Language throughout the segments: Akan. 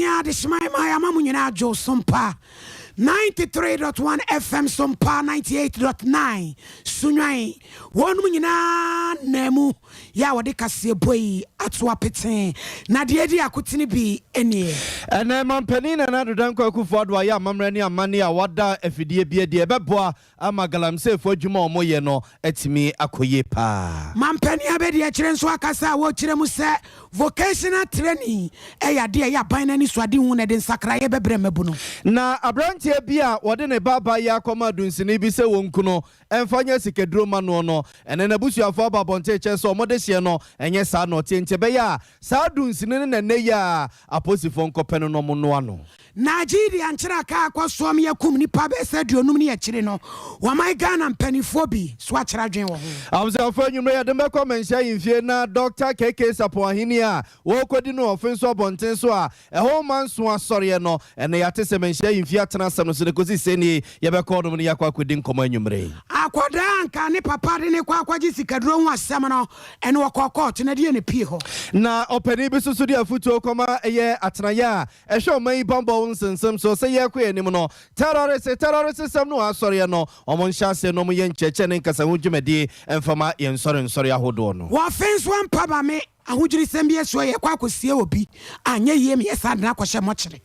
6 adehyeman ma yɛama mo nyinaa adwo. Sompa 93.1 FM, Sompa 98.9 Sunwan, wɔnom nyinaa na mu yɛ a wɔde kaseɛ bɔ yi ato apete na deɛ di akotene bi nie. Ɛnɛ mampanin Nana Addo Dankwa Akufo Addo ayɛ amammerɛ ne amanne a wada afidie bi adi ɛbɛboa ama galamseyfoɔ adwuma a wɔyɛ no atumi akɔ yie paa. Mampanin abɛdi akyerɛ nso akasa a wɔkyerɛ mu sɛ vocational training ɛyɛ adeɛ ɛyɛ aban no ani so ade hu na ɛde nsakraeɛ bɛbrɛ mmabu no. Na aberanteɛ bi a wɔde ne baaba yi akɔma adunsini bi sɛ wɔnku no ɛmfa nyɛ sikaduro ma noɔ no, ɛne n'abusuafoɔ aba abɔnten kyɛ sɛ ɔmode hyeɛ no ɛnyɛ saa na ɔteɛ, nti ɛbɛyɛ a saa dunsini no nɛnɛ yi a apolisifoɔ nkɔpɛ no na ɔmo noa no. Nigeria nkyerɛ kaa akɔ soɔm yɛkum nipa bɛɛ sɛ 50 ne akyire no, wɔman Ghana mpanimfoɔ bi so akyerɛ adwen wɔ ho. Abusuafoɔ, anwummerɛ yɛde mbɛkɔ Manhyia Ahemfie na Dr KK Sarpong Ahenni a wɔrekɔdi no ɔfe nso abɔnten so a ɛhɔ ma nso asɔreɛ no, ɛnɛ yɛate sɛ Manhyia Ahemfie atena asɛm no so ne kɔsi sɛnie yɛbɛkɔ nom no yɛakɔ akɔdi nkɔmmɔ anwummerɛ. Akwadaa nka ne papa de ne kɔ akɔgye sikaduro ho asɛm no, ɛne wɔkɔ kɔɔto na deɛ ne pie hɔ. Na ɔpanin bi soso de afotuo kɔma ɛyɛ atenaeɛ a ɛhwɛ ɔman yi bambɔ ho nsensɛm so sɛ yɛrekɔ anim no, terrorist sɛm no asɔreɛ no, ɔmo nhyɛ aseɛ no, ɔmo yɛ nkyerɛkyerɛ ne nkasaho dwumadie ɛmfama yɛn nsɔre nsɔre ahodoɔ no. Wɔfe nso ampa ba me ahodwirisɛm bi asuo yɛkɔ akɔsie wɔ bi anyɛ yie meyɛ saa de no akɔhyɛ mmɔkyere.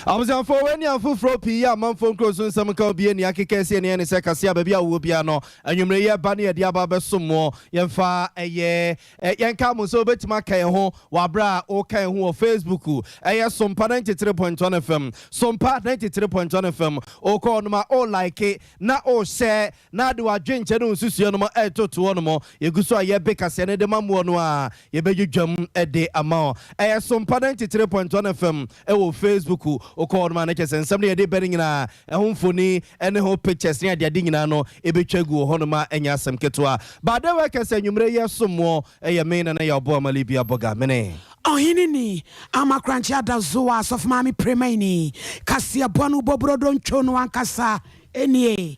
Abusuafoɔ, wɔ ne afoforɔ pii yɛ amanfoɔ nkuro so nsɛm nka obi ani akeka si ɛne ɛne sɛ kase a baabi a wowɔ bia no, anwummerɛ yɛ ba ne yɛde aba bɛsom moɔ. Yɛmfa ɛyɛ yɛnka mo sɛ wobɛtumi aka yɛn ho wɔ aberɛ a woka yɛn ho wɔ Facebook, ɛyɛ Sompa 93.1 FM, Sompa 93.1 FM. Wokɔ nom a, o like na o share na de wadwenkyɛ ne wo nsusua no mu ɛtotoɔ no mu. Yɛgu so a yɛbe kaseɛ no de ma mmoɔ no a yɛbɛdwidwam de ama wo. Ɛyɛ Sompa 93.1 FM ɛwɔ Facebook. Wokɔ nom a, ne kyɛ sɛ nsɛm no yɛde bɛ no nyinaa ɛho mfoni ɛne ho pictures ne adeade nyinaa no ɛbɛtwa gu wɔ hɔnom a ɛnyɛ asɛm ketewa baade wɔ ɛkɛ sɛ anwummerɛ yɛ sommoɔ. Ɛyɛ me Nana yɛ ɔboa male bi abɔga mene. Ɔhene ni Amakrankye Adazoa Asɔfo Maame Premani kaseɛ bɔ no bɔburodo ntwo no ankasa ɛnie.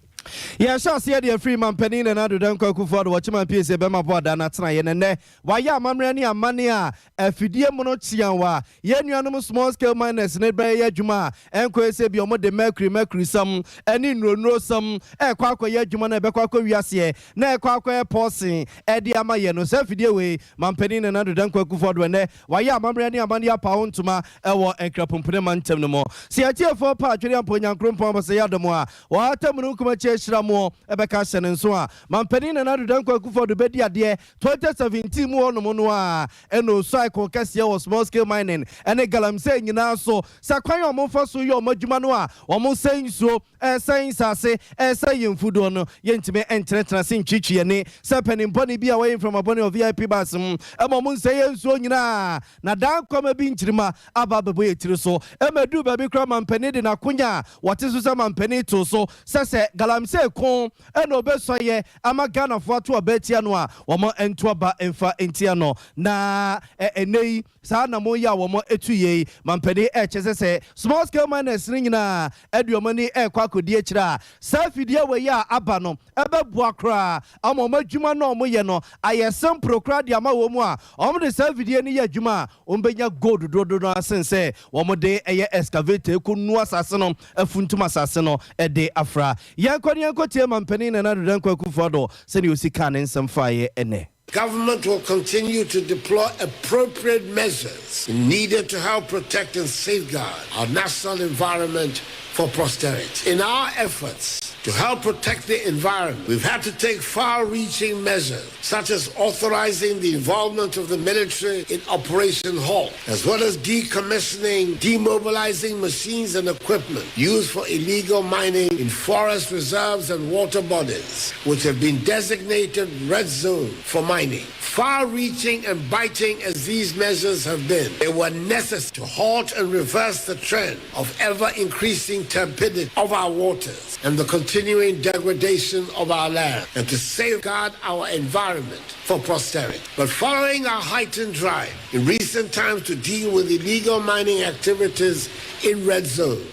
Yɛhyɛ aseɛ deɛ firi mampanin Nana Addo Dankwa Akufo Addo wɔkyema pie sɛ bɛma bɔ ada no atena yɛ nɛnɛ wayɛ amammerɛ ne amanne a afidie mu no kyeawa yɛn nuanom small scale miners ne bɛyɛ adwuma a ɛnkɔyɛ sɛ bi ɔmo de mercury sam ɛne nnuro sam ɛkɔ akɔyɛ adwuma no, ɛbɛkɔ akɔ wiaseɛ na ɛkɔ akɔyɛ pɔsen ɛde ama yɛ no. Sɛ afidie wei, mampanin Nana Addo Dankwa Akufo Addo ɛnɛ wayɛ amammerɛ ne amanne apa ho ntoma ɛwɔ Nkrapompone ma ntɛm no mu sɛ yɛtiefoɔ pa atwere ampo Nyankoropɔn abɔ sɛ yɛadom a wɔata mununkum akyi ahyira moɔ. Ɛbɛka hyɛ ne nso a mampanin Nana Addo Dankwa Akufo Addo bɛdi adeɛ 2017 mu hɔnom no a, ɛna osu icon kɛseɛ wɔ small scale mining ɛne galamsey nyinaa so sɛ kwan a ɔmomfa so yɛ ɔmo adwuma no a ɔmo sɛ nsuo, ɛsɛn nsase, ɛsɛn yɛn mfudoɔ no, yɛntumi ntenatena se ntwitwi yɛne sɛ panimpɔne bi a wɔyɛ mframabɔne wɔ VIP bus mu ɛma ɔmo nsɛ yɛ nsuo nyinaa na daa nkwama bi nkyirima aba abɛbɔ yɛ tiri so. Ɛma duru baabi koraa, mampanin de n'akonya a wɔte so sɛ mampanin to so sɛ galamsey ko ɛna ɔbɛsɔ yɛ ama Ghanafoɔ ato aba atia no a, wɔn nto aba mfa ntia no. Na ɛnɛ yi saa na mo yɛ a wɔn etu yie, mampanin ɛkyɛ sɛ small scale miners no nyinaa ɛde wɔn ani ɛrekɔ akɔdi akyire a saa afidie wɔ yi a aba no ɛbɛboa koraa ama wɔn adwuma no a wɔyɛ no ayɛ simple koraa de ama wɔn mu a wɔn de saa afidie no yɛ adwuma a wɔn bɛnya gold dodo no asen sɛ wɔn de ɛyɛ excavator ekɔ nu asase no, afuntum asase no ɛde afra. Yɛnkɔ ne yɛnkɔ tie mampanin Nana Addo Dankwa Akufo Addo sɛnea osi kaa ne nsɛm faeɛ ɛnɛ. Government will continue to deploy appropriate measures needed to help protect and safeguard our national environment for posterity. In our efforts to help protect the environment, we've had to take far-reaching measures, such as authorizing the involvement of the military in Operation Halt, as well as decommissioning, demobilizing machines and equipment used for illegal mining in forest reserves and water bodies, which have been designated red zone for mining. Far-reaching and biting as these measures have been, they were necessary to halt and reverse the trend of ever-increasing turbidity of our waters and the continuing degradation of our land, and to safeguard our environment for posterity. But following our heightened drive in recent times to deal with illegal mining activities in red zone,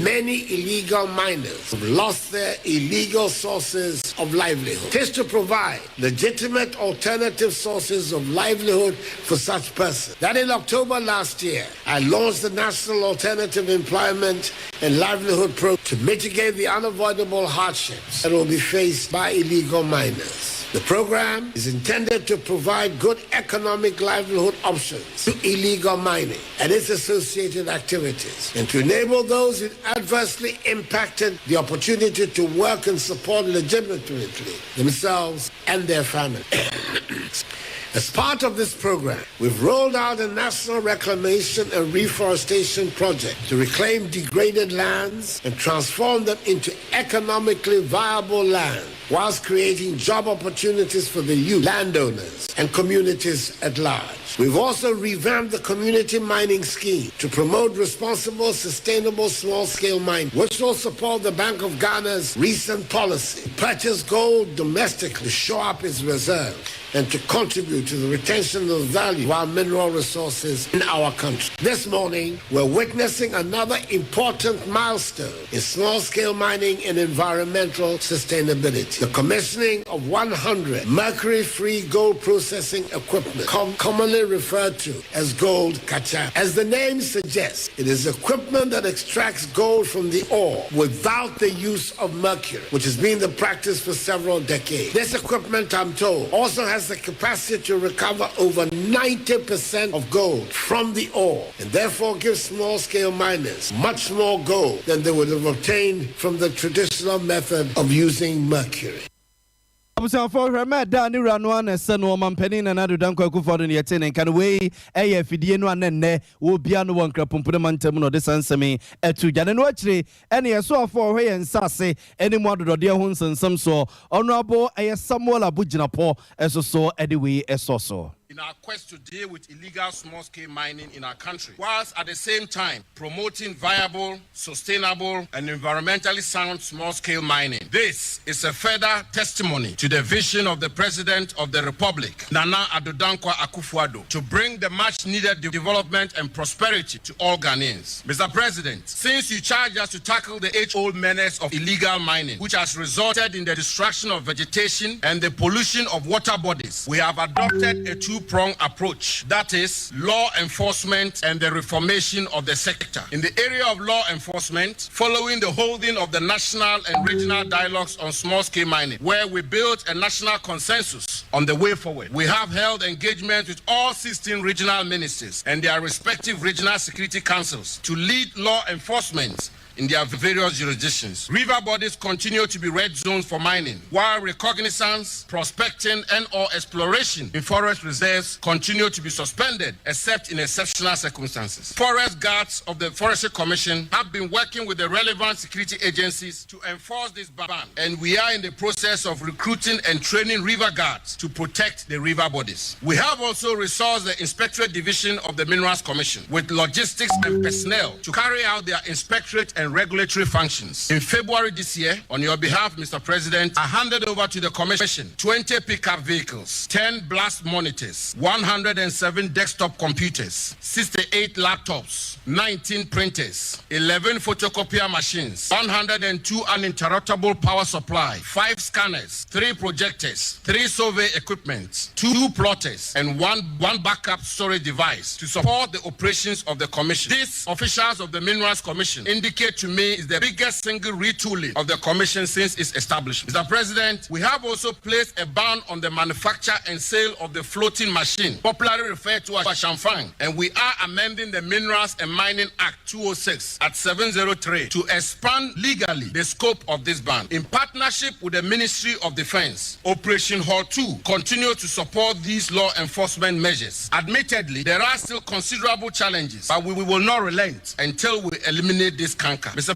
many illegal miners have lost their illegal sources. sources of livelihood. It is to provide legitimate alternative sources of livelihood for such persons. That in October last year, I launched the National Alternative Employment and Livelihood Program to mitigate the unavoidable hardships that will be faced by illegal miners. The program is intended to provide good economic livelihood options to illegal mining and its associated activities, and to enable those it adversely impacted the opportunity to work and support legitimately themselves and their families. As part of this program, we've rolled out a national reclamation and reforestation project to reclaim degraded lands and transform them into economically viable land, whilst creating job opportunities for the youth, landowners, and communities at large. We've also revamped the community mining scheme to promote responsible, sustainable small-scale mining, which will support the Bank of Ghana's recent policy to purchase gold domestically to shore up its reserve and to contribute to the retention of value of our mineral resources in our country. This morning, we're witnessing another important milestone in small-scale mining and environmental sustainability. The commissioning of 100 mercury-free gold processing equipment, commonly referred to as gold kacha. As the name suggests, it is equipment that extracts gold from the ore without the use of mercury, which has been the practice for several decades. This equipment, I'm told, also has the capacity to recover over 90% of gold from the ore, and therefore gives small-scale miners much more gold than they would have obtained from the traditional method of using mercury. Abusuafoɔ, hwɛ mɛ da ne wura no a na ɛsɛ no ɔmampanin Nana Addo Dankwa Akufo-Addo ne yɛte ne nka no. Wei ɛyɛ afidie no a ne nnɛ wɔbia no wɔ Nkrapompone mantam na ɔde saa nsɛm yi ɛto dwa ne no akyire. Ɛne yɛsoafoɔ ɔhwɛ yɛn nsase ɛne mu adodɔdeɛ ho nsɛnsɛm soɔ, Honorable ɛyɛ Samuel Abu Jinapor, ɛso so ɛde wei ɛsɔ so. In our quest to deal with illegal small scale mining in our country, whilst at the same time promoting viable, sustainable, and environmentally sound small scale mining. This is a further testimony to the vision of the President of the Republic, Nana Addo Dankwa Akufo-Addo, to bring the much needed development and prosperity to all Ghanaians. Mr. President, since you charged us to tackle the age old menace of illegal mining, which has resulted in the destruction of vegetation and the pollution of water bodies, we have adopted a two pronged approach, that is, law enforcement and the reformation of the sector. In the area of law enforcement, following the holding of the national and regional dialogues on small scale mining, where we built a national consensus on the way forward, we have held engagement with all 16 regional ministers and their respective regional security councils to lead law enforcement in their various jurisdictions. River bodies continue to be red zones for mining, while reconnaissance, prospecting, and or exploration in forest reserves continue to be suspended, except in exceptional circumstances. Forest guards of the Forestry Commission have been working with the relevant security agencies to enforce this ban, and we are in the process of recruiting and training river guards to protect the river bodies. We have also resourced the Inspectorate Division of the Minerals Commission with logistics and personnel to carry out their inspectorate and regulatory functions. In February this year, on your behalf, Mr. President, I handed over to the Commission 20 pickup vehicles, 10 blast monitors, 107 desktop computers, 68 laptops, 19 printers, 11 photocopier machines, 102 uninterruptible power supply, 5 scanners, 3 projectors, 3 survey equipment, 2 plotters, and one backup storage device to support the operations of the Commission. This, officials of the Minerals Commission indicate to me, is the biggest single retooling of the Commission since its establishment. Mr. President, we have also placed a ban on the manufacture and sale of the floating machine, popularly referred to as Changfan, and we are amending the Minerals and Mining Act 206 at 703 to expand legally the scope of this ban. In partnership with the Ministry of Defense, Operation Hall 2 continue to support these law enforcement measures. Admittedly, there are still considerable challenges, but we will not relent until we eliminate this canker. Mr.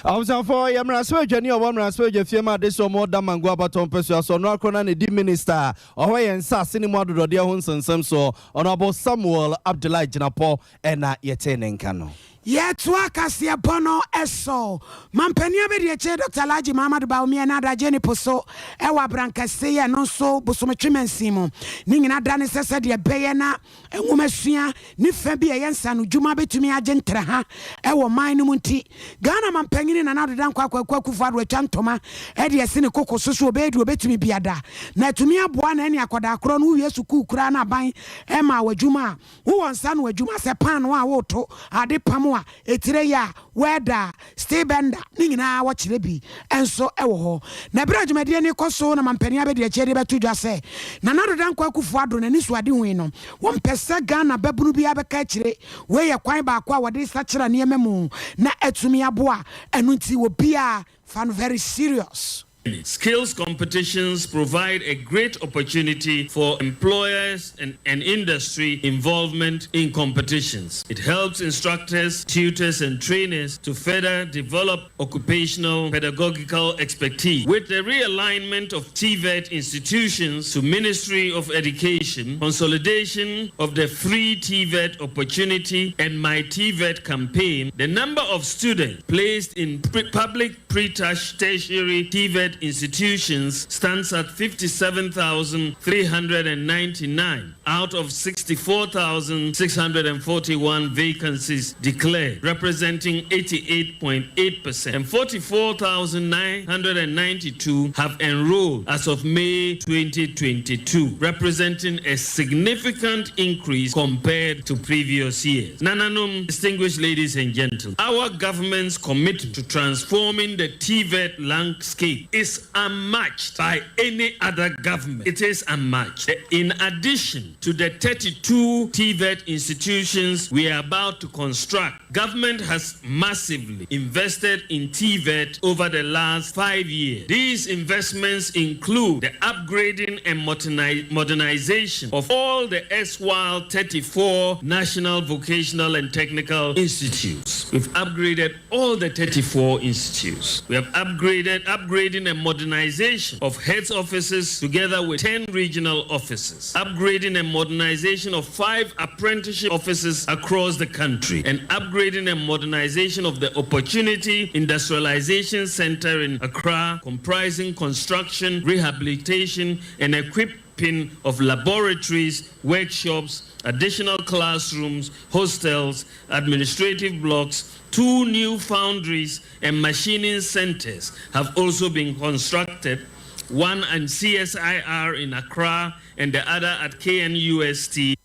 Abusuafoɔ, yɛ mmarahyɛbadwani a ɔwɔ mmarahyɛbadwa fie mu ade sɛ ɔmo Damango abatɔ mpɛsua so, ɔno akoro na ne di minister a ɔhɔ yɛn nsase ne mu adodɔdeɛ ho nsɛnsɛm soɔ, Honorable Samuel Abdullahi Jinapor, ɛna yɛtee ne nka no. Yɛtoa kaseɛbɔ no so. Mampanin Abadiakyire Dɔkta Alhaji Mahamadou Bawumia na adagye ne po so wɔ Abrankɛse yɛ no nso bosomtwe mansin mu. Ne nyina da ne sɛ sɛdeɛ ɛbɛyɛ na nwomasua ne fa bi a ɛyɛ nsaanodwuma bɛtumi agye ntraha wɔ man no mu nti, Ghana Mampanyini Nana Addo Dankwa Kwaku Akufo Addo atwa ntoma de asi ne koko so sɛ ɔbɛyɛ deɛ ɔbɛtumi biada na atumi aboa na ɛne akwadaa korɔ no wowie sukuu koraa na aban mmaa wo adwuma a Wowɔ nsa ano adwuma sɛ paanoo a woto, ade pam a, etire yɛ a, wɛɛda a, steel bender, ne nyinaa wɔkyerɛ bi nso wɔ hɔ. Na bere a dwumadie no rekɔ so na mampanin abadiakyire de bɛto dwa sɛ Nana Addo Dankwa Akufo Addo n'anisoadehu yi no, wɔmpɛ sɛ Ghana babunu biara bɛka akyire. Wei yɛ kwan baako a wɔde resakyera nneɛma mu na atumi aboa. Ɛno nti obiara fa no very serious. Skills competitions provide a great opportunity for employers and, and industry involvement in competitions. It helps instructors, tutors, and trainers to further develop occupational pedagogical expertise. With the realignment of TVET institutions to Ministry of Education, consolidation of the free TVET opportunity and My TVET campaign, the number of students placed in public pre-tertiary TVET institutions stands at 57,399 out of 64,641 vacancies declared, representing 88.8%, and 44,992 have enrolled as of May 2022, representing a significant increase compared to previous years. Nananom, distinguished ladies and gentlemen, our government's commitment to transforming the TVET landscape is unmatched by any other government. It is unmatched. In addition to the 32 TVET institutions we are about to construct, government has massively invested in TVET over the last 5 years. These investments include the upgrading and modernization of all the erstwhile 34 national vocational and technical institutes. We've upgraded all the 34 institutes. We have upgrading and modernization of heads offices together with 10 regional offices, upgrading and modernization of five apprenticeship offices across the country, and upgrading and modernization of the Opportunity Industrialization Center in Accra, comprising construction, rehabilitation, and equipping of laboratories, workshops, additional classrooms, hostels, administrative blocks, two new foundries and machining centers have also been constructed, one at CSIR in Accra and the other at KNUST.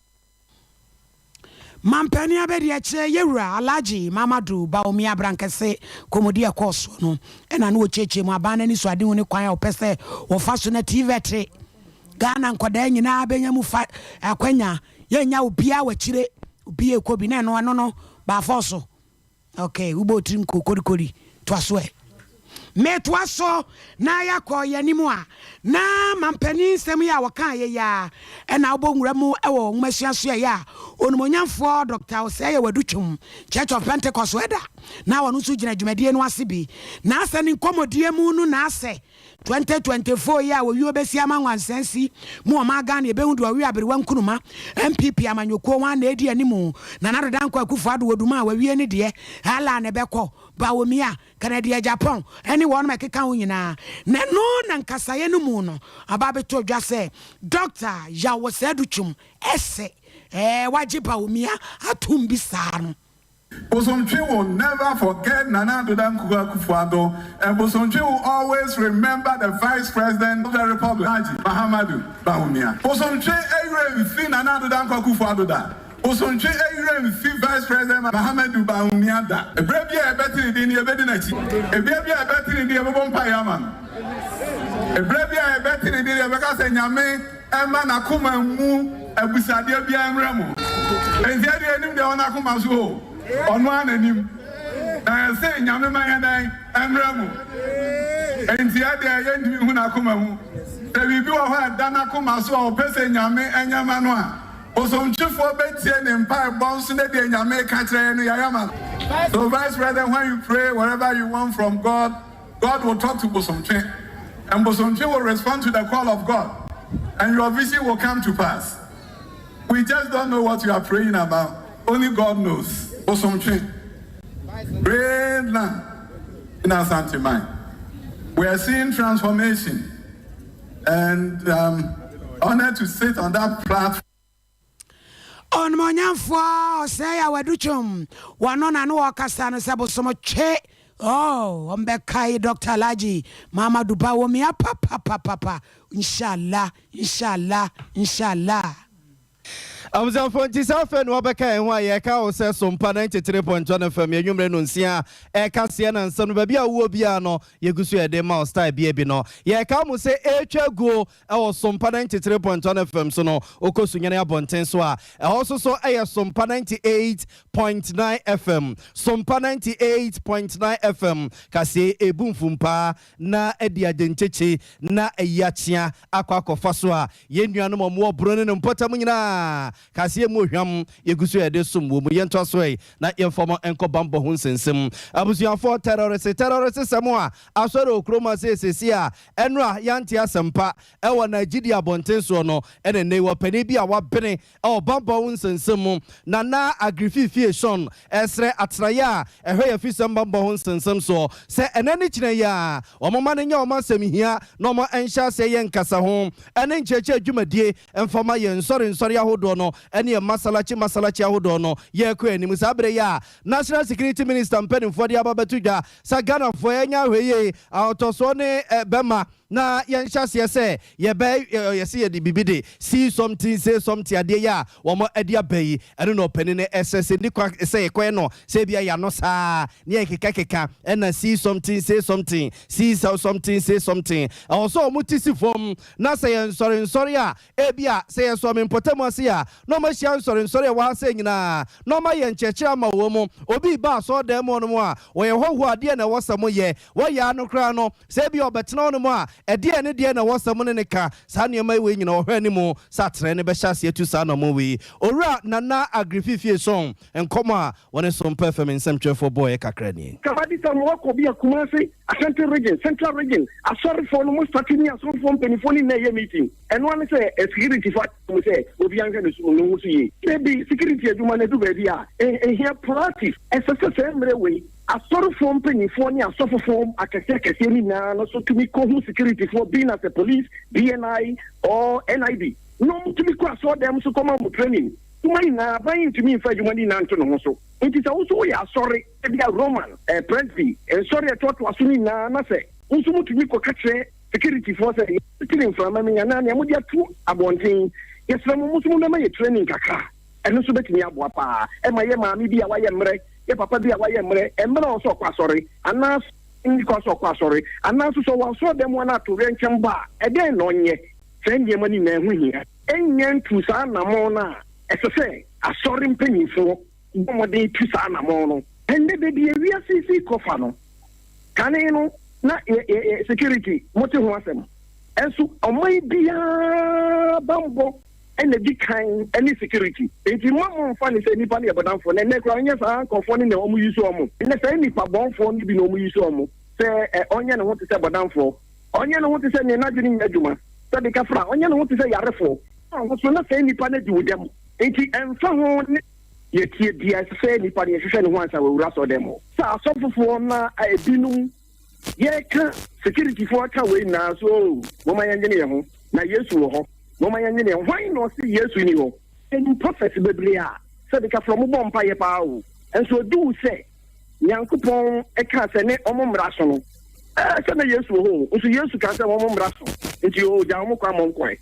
Mampanin abadiakyire yɛwura Alhaji Mamadu Bawumia Abrankɛse kɔmɔdi ɛkɔɔ soɔ no ɛna ne wɔkyerɛkyerɛ mu aban no ani so adehu ne kwan a wɔpɛ sɛ wɔfa so na TVET Ghana nkɔdaa nyinaa bɛnya mu fa akwanya yɛnya obiaa wakyire obi ɛkɔ bi na ɛno ɛno no baafɔ so. Ok, wobɔ tirim ko korikori toa so ɛ metoa so na yɛakɔ yɛnim a na mampanin nsɛm yi a wɔka yɛ yi a ɛna wobɔ nwura mu ɛwɔ nwomasua so ɛyɛ a onimonyamfoɔ Dr Osei Adutwum, Church of Pentecost ɛda na wɔno nso gyina dwumadie no ase bi na asɛ ne nkɔmmɔdie mu no na asɛ 2024 yi a wɔwie bɛsi ama nwansansi mu ɔma Ghana yɛbɛhu deɛ ɔwe aberewa nkunuma NPP amanyɔkuo wɔn na ɛdi animu Nana Addo Dankwa Akufo Addo wɔduma a wawie ne deɛ hala ne bɛkɔ Bawumia, Kennedy Agyapong ɛne wɔn ɛkeka ho nyinaa na no na nkasaeɛ no mu no aba bɛtɔ dwa sɛ Dr Yaw Osei Adutwum ɛsɛ wagye Bawumia atom bi saa no. Bosomtwe will never forget Nana Addo Dankwa Akufo-Addo, and Bosomtwe will always remember the Vice President of the Republic, Haji Mahamudu Bawumia. Bosomtwe werɛ mfi Nana Addo Dankwa Akufo-Addo da. Bosomtwe werɛ mfi Vice President Mahamudu Bawumia da. Ebere bi a yɛbɛte ne din yɛbɛdi n'akyi. Ebere bi a yɛbɛte ne din yɛbɛbɔ mpaeɛ ama no. Ebere bi a yɛbɛte ne din yɛbɛka sɛ Nyame ɛma n'akoma mu abusadeɛ biara mmerɛ mu. Nti ɛdeɛ anim deɛ ɔwɔ n'akoma so o. Ɔno ara n'anim na yɛsɛ Nyame ma yɛn dɛn mmerɛ mu. Nti ɛdeɛ yɛntumi hu n'akoma mu. Sɛ biribi wɔ hɔ a ɛda n'akoma so a ɔpɛ sɛ Nyame ɛnyɛ ma no a, bosomtwefoɔ bɛtie ne mpaebɔ nso ne deɛ Nyame ka kyerɛ yɛn no yɛayɛ ma no. So, Vice President, when you pray, whatever you want from God, God will talk to Bosomtwe. And Bosomtwe will respond to the call of God. And your vision will come to pass. We just don't know what you are praying about. Only God knows. Bosomtwe. Great land in Asanteman. We are seeing transformation and um, honored to sit on that platform. Onimuonyamfoɔ Osei Awadutwum, wɔno na ne wɔkasa no sɛ bosom twe oh, wɔmbɛkae Dr. Alhaji Mahamadou Bawumia papapapapa, Inshallah, Inshallah, Inshallah. Abusuafoɔ, nti saa afei na wɔbɛka yɛn ho a, yɛka wo sɛ Sompa 93.1 FM, yɛnwummerɛ no nsia ɛka seɛ na nsɛm no baabi a wowɔ biara no yɛgu so yɛde ma wo style bia bi no. Yɛka mo sɛ ɛtwa guo ɛwɔ Sompa 93.1 FM so no, wokɔ Sunyane abɔnten so a, ɛhɔ so so ɛyɛ Sompa 98.9 FM, Sompa 98.9 FM. Kaseɛ ɛbu mfumpaa na ɛde agyenkyekye na ɛyi akyea akɔ akɔfa so a, yɛn nuanom a ɔmowɔ buro ne ne mpɔtam nyinaa, kaseɛ mu ohwam yɛgu so yɛde som wɔ mu. Yɛntoa so ɛ na yɛmfa mo nkɔ bambɔ ho nsɛnsɛm. Abusuafoɔ, terrorist sɛm a asɔre wɔ kurom ase esesi a ɛno a yɛante asɛmpa ɛwɔ Nigeria abɔnten soɔ no, ɛna nnɛ wɔ panin bi a wabene ɛwɔ bambɔ ho nsɛnsɛm mu, Nana Agrififie Sean, ɛsrɛ atenaeɛ a ɛhwɛ yɛ fisɛm bambɔ ho nsɛnsɛm soɔ sɛ ɛnɛ ne kyerɛ yi a wɔn ma no nyɛ wɔn asɛm hia na wɔn nhyɛ aseɛ yɛ nkasa ho ɛne nkyerɛkyerɛ dwumadie mfama yɛn nsɔre nsɔre ahodoɔ no ɛne yɛn masalakyi masalakyi ahodoɔ no. Yɛrekɔ anim saa bere yi a National Security Minister mpanimfoɔ de aba bɛto dwa sɛ Ghanafoɔ yɛnya ahwɛ yie, ahotɔsoɔ ne bɛma na yɛnhyɛ aseɛ sɛ yɛbɛ yɛsɛ yɛde biribi de see something, say something. Adeɛ yi a wɔn ade aba yi, ɛno na ɔpanin no ɛsɛ sɛ ni kwa sɛ yɛkɔɛ no sɛ ebi ayɛ ano saa ne yɛ kekakeka ɛna see something, say something, see something, say something. Ɛwɔ sɛ wɔn ti si fam na sɛ yɛ nsɔre nsɔre a, ebi a sɛ yɛ sɔmi mpɔtam ase a, na wɔn ahyia nsɔre nsɔre a ɛwɔ ha sɛ nyinaa na wɔn ayɛ nkyerɛkyerɛ ama wɔn mu. Obi ba asɔɔdan mu hɔnom a, wɔyɛ hɔhoɔ, adeɛ na ɛwɔ sɛ mo yɛ wɔyɛ ano koraa no, sɛ ebi ɔbɛtena hɔnom a, ɛdeɛ ne deɛ na ɛwɔ sɛ mo ne ne ka. Saa nneɛma yi wei nyinaa, ɔhwɛ anim sɛ atena ne bɛhyɛ aseɛ tu saa nɔmɔ wei. Owura Nana Agrififie Sɔn nkɔmɔ a wɔne Sompa FM nsɛmtwerɛfoɔ bɔɔyɛ kakra nie. Kabadi sɛ mo wakɔ bi a Kumase, Ashanti Region, Central Region, asɔrefoɔ no mo start ne asɔrefoɔ mpanimfoɔ ne nyinaa yɛ meeting. Ɛno ane sɛ security fo mu sɛ obi anhwɛ ne so ne ho so yie. Baabi security adwuma no adu baabi a ɛhia proactive, ɛsɛ sɛ sɛ mmerɛ wei asɔrefoɔ mpanyinfoɔ ne asɔfofoɔ akɛseɛ akɛseɛ no nyinaa no so tumi kɔhu securityfoɔ, being as a police, BNI or NIB, na ɔmo tumi kɔ asɔɔdan so kɔma mo training. Kuma nyinaa aban ntumi nfa adwuma no nyinaa nto ne ho so, nti sɛ woso woyɛ asɔre ebi a Roman, Presby, nsɔre ɛtoatoa so no nyinaa, na sɛ nso motumi kɔka kyerɛ securityfoɔ sɛ yɛtiri mframa mi anaa nea mode ato abɔnten, yɛsrɛ mo, mo nso mobɛma yɛ training kakra. Ɛno nso bɛtumi aboa paa. Ɛma yɛ maame bi a wayɛ mmerɛ, yɛ papa bi a wayɛ mmerɛ, mmerɛ a ɔsɛ ɔkɔ asɔre anaa nni kɔ sɛ ɔkɔ asɔre anaa nso sɛ ɔwɔ asɔre dɛm ana atowerɛ nkyɛn ba a, ɛdɛn na ɔnyɛ? Saa nneɛma no nyinaa ho hia. Ɛnyɛ ntu saa anammɔn no a, ɛsɛ sɛ asɔre mpanyimfoɔ bɔ mmɔden tu saa anammɔn no. Ɛnnɛ baabi a wiase si kɔfa no, kane no na yɛ security mote ho asɛm, ɛnso ɔman biara bambɔ ɛna di kan ɛne security, nti mma mo nfa ne sɛ nipa no yɛ bɔdanfoɔ. Na ɛnɛ koraa nyɛ saa nkurɔfoɔ no na wɔn yi so wɔn. Ɛnɛ saa nipa bɔnfoɔ no bi na wɔn yi so wɔn sɛ ɛ ɔnyɛ ne ho te sɛ bɔdanfoɔ, ɔnyɛ ne ho te sɛ nea n'adwene nyɛ adwuma, sɛbi kafra, ɔnyɛ ne ho te sɛ yarefoɔ ɔho na saa nipa no di wo dɛm. Nti ɛnfa ho ne yɛtie bia, ɛsɛ sɛ nipa no yɛhwehwɛ ne ho ansa wɔawura sɔ dɛm hɔ. Sɛ asɔfofoɔ na ebinom yɛka securityfoɔ aka wei nyinaa so o, mɔma yɛndwene yɛn ho na Yesu wɔ hɔ. Mɔma yɛndwene yɛn ho. Hwan na ɔse Yesu ni hɔ? Ɛnim prophet bebree a sɛbi kafra ɔmo bɔ mpayɛ paa o, nso oduu sɛ Nyankopɔn ɛka sɛ ne ɔmo mmara so no, sɛ na Yesu wɔ hɔ o, nso Yesu ka sɛ ɔmo mmara so nti o gya ɔmo kwan mɔ nkɔɛ.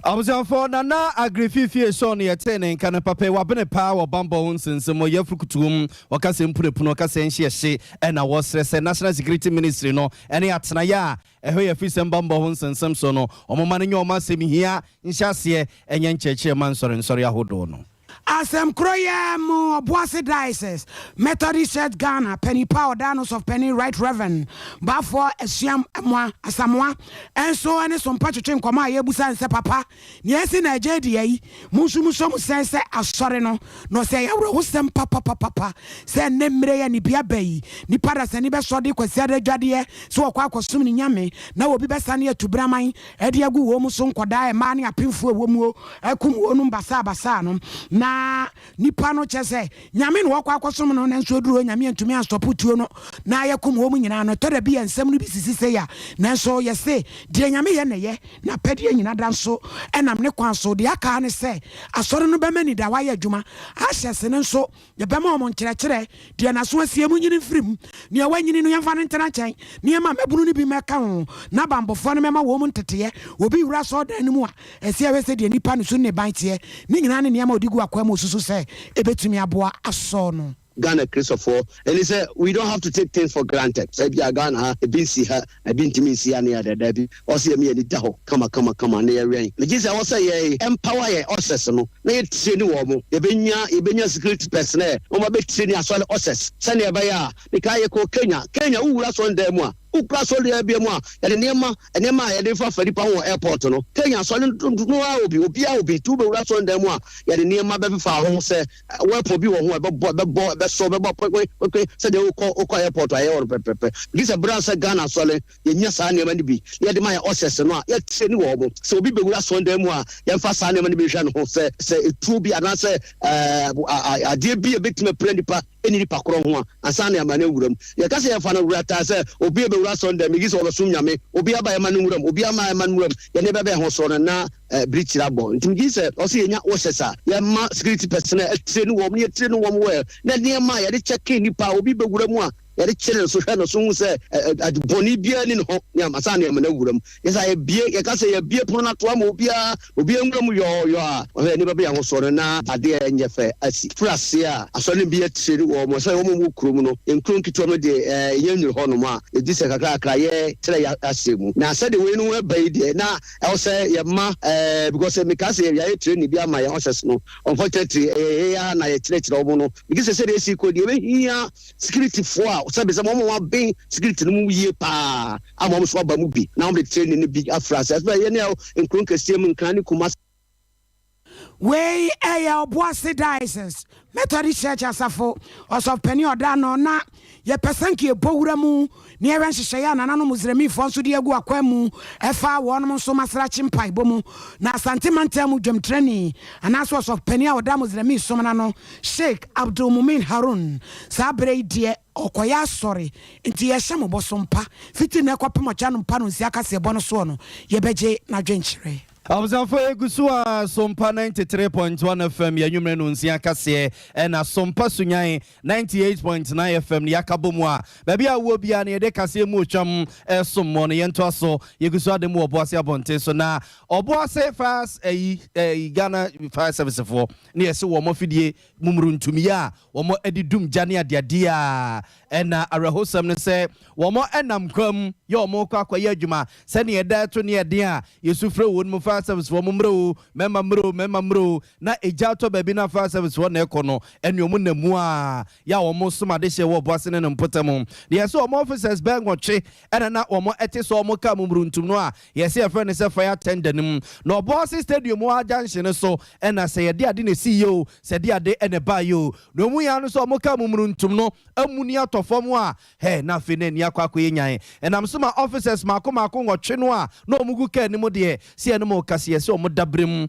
Abusuafoɔ, Nana Agrififie Sɔɔ no yɛtee ne nka no papa yi, wabene paa wɔ bambɔ ho nsensɛm mu. Yɛfiri kutuom ɔka sɛ mpunepunu, ɔka sɛ nhyɛ hye, ɛna wɔsrɛ sɛ National Security Ministry no ɛne atenaeɛ a ɛhɔ yɛ fisɛm bambɔ ho nsensɛm so no, ɔmoma no nyɛ ɔma asɛm hia nhyɛ aseɛ ɛnyɛ nkyerɛkyerɛ ma nsɔre nsɔre ahodoɔ no. Asɛm koro yɛ mu, Ɔboase Diocese Methodist Church Ghana panipa a ɔda no, Sɔfpanin Right Reverend Baafoɔ Asuam Mmoa Asamoa, ɛnso ne Sompa twetwe nkɔmmɔ a yɛbusa nsɛ, papa, nea ɛsi Nigeria yi, mo nso musɔ mu sɛn sɛ asɔre no? Na ɔsɛ ɛyɛ awerɛhosɛm papapapapa sɛ nnɛ mmerɛ yi a nibia ba yi, nipa dasani bɛsɔ de Kwasiada adwadeɛ sɛ wɔkɔ akɔsom ne Nyame, na obi bɛsane atu braman ɛde agu wɔn mu so, nkɔdaa, mmaa ne apemfoɔ ɛwɔ muo, ɛkum wɔn basaabasaa no na Na nipa no kyɛ sɛ Nyame na wɔkɔ akɔsom no nanso oduru hɔ Nyame antumi anstɔpo tuo no na yɛkum wɔn nyinaa no. Ɛtɔ da bi a nsɛm no bi sisi sei a nanso yɛse deɛ Nyame yɛ na ɛyɛ, N'apɛdeɛ nyina da nso nam ne kwan so. Deɛ aka ara ne sɛ Asɔre no bɛma anidaho ayɛ adwuma. Ushers no nso Yɛbɛma wɔn nkyerɛkyerɛ, deɛ n'aso asie, monyini mfiri mu, nea wanyini no, yɛmfa no ntena nkyɛn, na yɛmma mmabunu no bi mmɛka ho, na banbɔfoɔ no mmɛma wɔn nteteeɛ. Obi wura asɔredan no mu a, ɛsɛ yɛhwɛ sɛdeɛ nnipa no su ne ne ban teɛ, ne nyinaa ne nneɛma a ɔde gu akwaa mu a ɔsusu sɛ ɛbɛtumi aboa asɔ no. Ghana Kristofoɔ ɛne sɛ we don't have to take things for granted sɛ ebia Ghana ha ebi nsi ha ebi ntumi nsi ha ne adeɛ daabi ɔwɔ sɛ yɛma yɛn ani da hɔ kama kama kama na yɛwɛn megye sɛ ɛwɔ sɛ yɛ empower yɛn ushers no na yɛ train wɔn yɛbɛnya yɛbɛnya security personnel na wɔn abɛ train asɔre ushers sɛnea ɛbɛyɛ a mekaa yɛkɔɔ Kenya Kenya wowura asɔredan mu a wokura asɔredan bi mu a yɛde nneɛma nneɛma a yɛde fa fa nipa ho wɔ airport no Kenya asɔre no ara obi obiara obi nti wobɛwura asɔredan mu a yɛde nneɛma bɛfefa ho sɛ Weapon bi wɔ ho a ɛbɛbɔ, ɛbɛbɔ, ɛbɛsɔ, ɛbɛbɔ pwepwepwe sɛdeɛ wokɔ wokɔ airport a ɛyɛ hɔ no pɛpɛpɛ. Gye sɛ berɛ a sɛ Ghana asɔre yɛnya saa nneɛma no bi na yɛde ma yɛn ushers no a, yɛtraini wɔn. Sɛ obi bɛwura asɔredan mu a, yɛmfa saa nneɛma no bi nhwɛ ne ho sɛ sɛ etuo bi anaasɛ ɛɛ adeɛ bi a ɛbɛtumi apira nipa ɛni nipa korɔ ho a, ansa na yɛama no awura mu. Yɛka sɛ yɛfa no wura taa sɛ obi a bɛwura asɔredan mu, gye sɛ ɔbɛsom Nyame, obi aba yɛma no nwura mu, obi ama yɛma no nwura mu, yɛne bɛbɛn ho soro no na bere tiri abɔ. Nti megye di sɛ ɔsɛ yɛnya ushers a yɛma security personnel atrain wɔn na yɛtrain wɔn well na nneɛma a yɛde kyɛke nnipa a obi bɛwura mu a yɛde kyere no so hwɛ no so hu sɛ ade bɔne biara ni ne ho ne ama saa nneɛma no awura mu. Yɛ sɛ yɛbie yɛka sɛ yɛbie pono no ato ama obiara obiara nwura mu yɔɔyɔɔ a ɔhwɛ nnipa bɛyɛ ahosoɔ no na adeɛ a ɛnyɛ fɛ asi. Firi aseɛ a asɔre no bi atrain wɔn sɛ wɔn a wɔwɔ kurom no nkuro nketewa mu deɛ yɛnya nnuru hɔnom a yɛgye sɛ kakrakra yɛtrɛ yɛ aseɛ mu na sɛdeɛ wei no ɛba yi deɛ na Ɛwɔ sɛ yɛ ma ɛɛ because meka sɛ yɛayɛ training bi ama yɛn ushers no unfortunately ɛyɛ yɛn ara na yɛkyerɛkyerɛ wɔn no megye sɛ sɛdeɛ esi kɔ deɛ ɛbɛhia security foɔ a sɛbi sɛ wɔn a wɔaben security no mu yie paa ama wɔn nso aba mu bi na wɔn de training no bi afra ase ɛsɛ yɛn ne nkuro nkɛseɛ mu Nkran ne Kumasi. Wei yɛ Obuasi Diocese Methodist Church Asafo Ɔsɔfopanin a ɔda ano na yɛpɛ sɛ nka yɛbɔ wura mu na yɛhwɛ nhyehyɛeɛ a nananom Muslimfoɔ nso de agu akwan mu ɛfa wɔnom nso masrakye mpaebɔ mu. Na Asante mantam mu dwamtrani anaasɛ ɔsɔfopanin a ɔda Muslimi som no ano Sheik Abdul Mumin Harun saa berɛ yi deɛ ɔkɔyɛ asɔre nti yɛhyɛ mo bɔ so mpa fiti nnɛ kɔpem ɔkyena no mpa no nsia kaseɛbɔ no soɔ no yɛbɛgye n'adwenkyerɛ. Abusuafo yɛgu so a Sompa 93.1 FM yɛ anwummerɛ no nsia kaseɛ ɛna Sompa Sunyan 98.9 FM no yɛaka bɔ mu a baabi a wowɔ biara no yɛde kaseɛ mu otwam ɛsom mɔ no yɛntoa so yɛgu so ade mu wɔ Ɔboase abɔnten so na Ɔboase Fire ɛyi ɛyi Ghana Fire Service foɔ ne yɛse wɔn afidie mumuru ntumyɛ a wɔn de dum gya ne adeadeɛ a ɛna awerɛhosɛm ne sɛ wɔn nam kwa mu yɛ wɔn rekɔ akɔyɛ adwuma sɛdeɛ ɛda ɛto ne ɛden a yɛsu frɛ wɔn mu fire service foɔ mo mmerɛ o mɛma mmerɛ o mɛma mmerɛ o na egya atɔ baabi na fire service foɔ na ɛkɔ no ɛne wɔn nam mu a yɛ a wɔn som adehyeɛ wɔ Ɔboase ne ne mpɔtam deɛ ɛsɛ wɔn officers bɛɛ nwɔtwe ɛna na wɔn ɛte sɛ wɔn kaa mumuruntum no a Yɛse yɛfrɛ no sɛ fire tender no mu. Na Ɔboase stadium hɔ ara junction no so na sɛ yɛde ade na ɛsiiɛ o, sɛ ɛde ade na ɛbaeɛ o. Na ɔmu yɛ ara no sɛ wɔkaa mumuruntum no amuni atɔ fam a, hɛ, na afei na ani akɔ akɔyɛ nyan. Ɛnam so ma officers mmaako mmaako nwɔtwe no a na wɔgu kaa no mu deɛ, sɛ yɛne mo rekasa yi, ɛsɛ wɔn daberɛ mu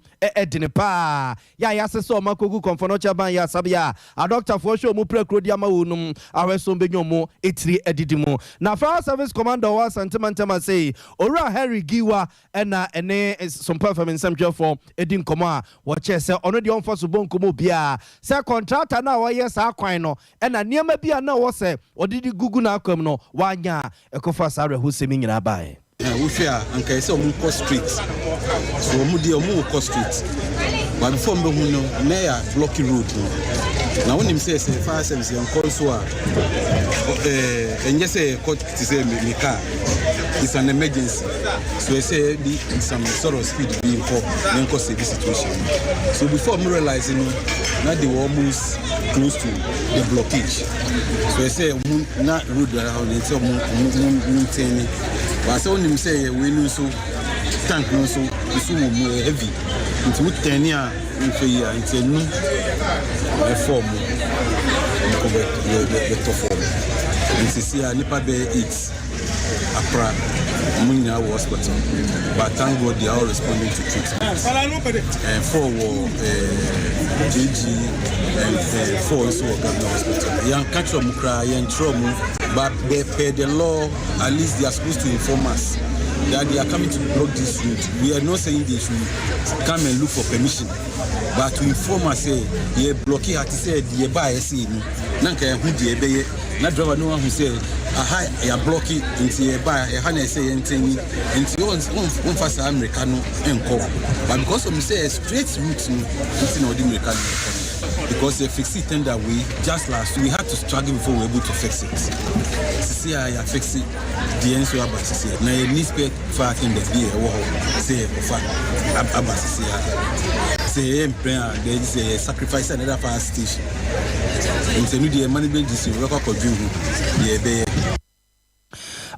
dene pa ara. Yɛ a yɛase sɛ wɔn akɔgu Kɔmfɔnɔkye aban yɛ asabea a adɔktafoɔ hwɛ wɔn pirakuro de ama wɔn nom ahwɛ sɛ wɔbɛnya wɔn tiri adidi mu. Na Fire Service Commander ɔwɔ Asante Mantam ase yi, Owura Henry Giwa na ɛne Sompa FM nsɛmtwerɛfoɔ di nkɔmmɔ a wɔkyerɛ sɛ ɔno deɛ ɔmfa so bɔ nkɔmmɔ obiara sɛ kɔntrata no a ɔyɛ saa kwan no na nneɛma bi a na ɛwɔ sɛ ɔde de gugu n'akwam no wanyɛ a ɛkɔfaa saa awerɛhosɛm yi nyinaa baeɛ. Wohwɛ a anka ɛsɛ ɔmo kɔ straight so ɔmo deɛ ɔmo kɔ straight but before ɔmo bɛhu no na yɛ block road no na wonim sɛ sɛ fire service yɛn kɔ nso a ɛɛ ɛnyɛ sɛ yɛkɔ te sɛ me car it's an emergency so ɛsɛ yɛde some sort of speed bi nkɔ ne nkɔ save situation so before ɔmo realize no na they were almost close to the blockage so ɛsɛ ɔmo na road ara hɔ no ɛsɛ ɔmo ɔmo ɔmo ntɛn ne. But sɛ wonim sɛ yɛ wei no nso tank no nso nso wɔ mu ɛyɛ heavy nti wo tɛni a nhwɛ yi a nti ɛnu ɛfɔ mu nkɔ bɛ bɛ bɛtɔ fɔm. Nti seesei a nnipa bɛyɛ 8 apra, wɔn nyinaa wɔ hospital but thank God they are all responding to treatment. 4 wɔ JG and 4 nso wɔ Government Hospital. Yɛnka kyerɛ wɔn koraa, yɛnkyerɛ wɔn, but per the law at least they are supposed to inform us that they are coming to block this road. We are not saying they should come and look for permission, but to inform us sɛ yɛ blocki ha te sɛ deɛ ɛbaeɛ sei no, na nka yɛho deɛ ɛbɛyɛ na driver no ahu sɛ aha yɛ blocki, nti yɛba ɛha na ɛsɛ yɛntɛn ni, nti wɔmfa saa mmirika no nkɔ. But because of sɛ straight route no nti na ɔde mmirika no nkɔ no, because yɛ fix tender wei just last, we had to struggle before we were able to fix it. Sisi a yɛ fix deɛ nso aba sisi na yɛ ni spare fire tenders bi ɛwɔ hɔ sɛ yɛkɔfa aba sisi a sɛ yɛyɛ mpɛn a deɛ sɛ yɛ sacrifice another fire station, nti ɛno deɛ management decision, wɔbɛkɔ akɔdwe ho deɛ ɛbɛyɛ.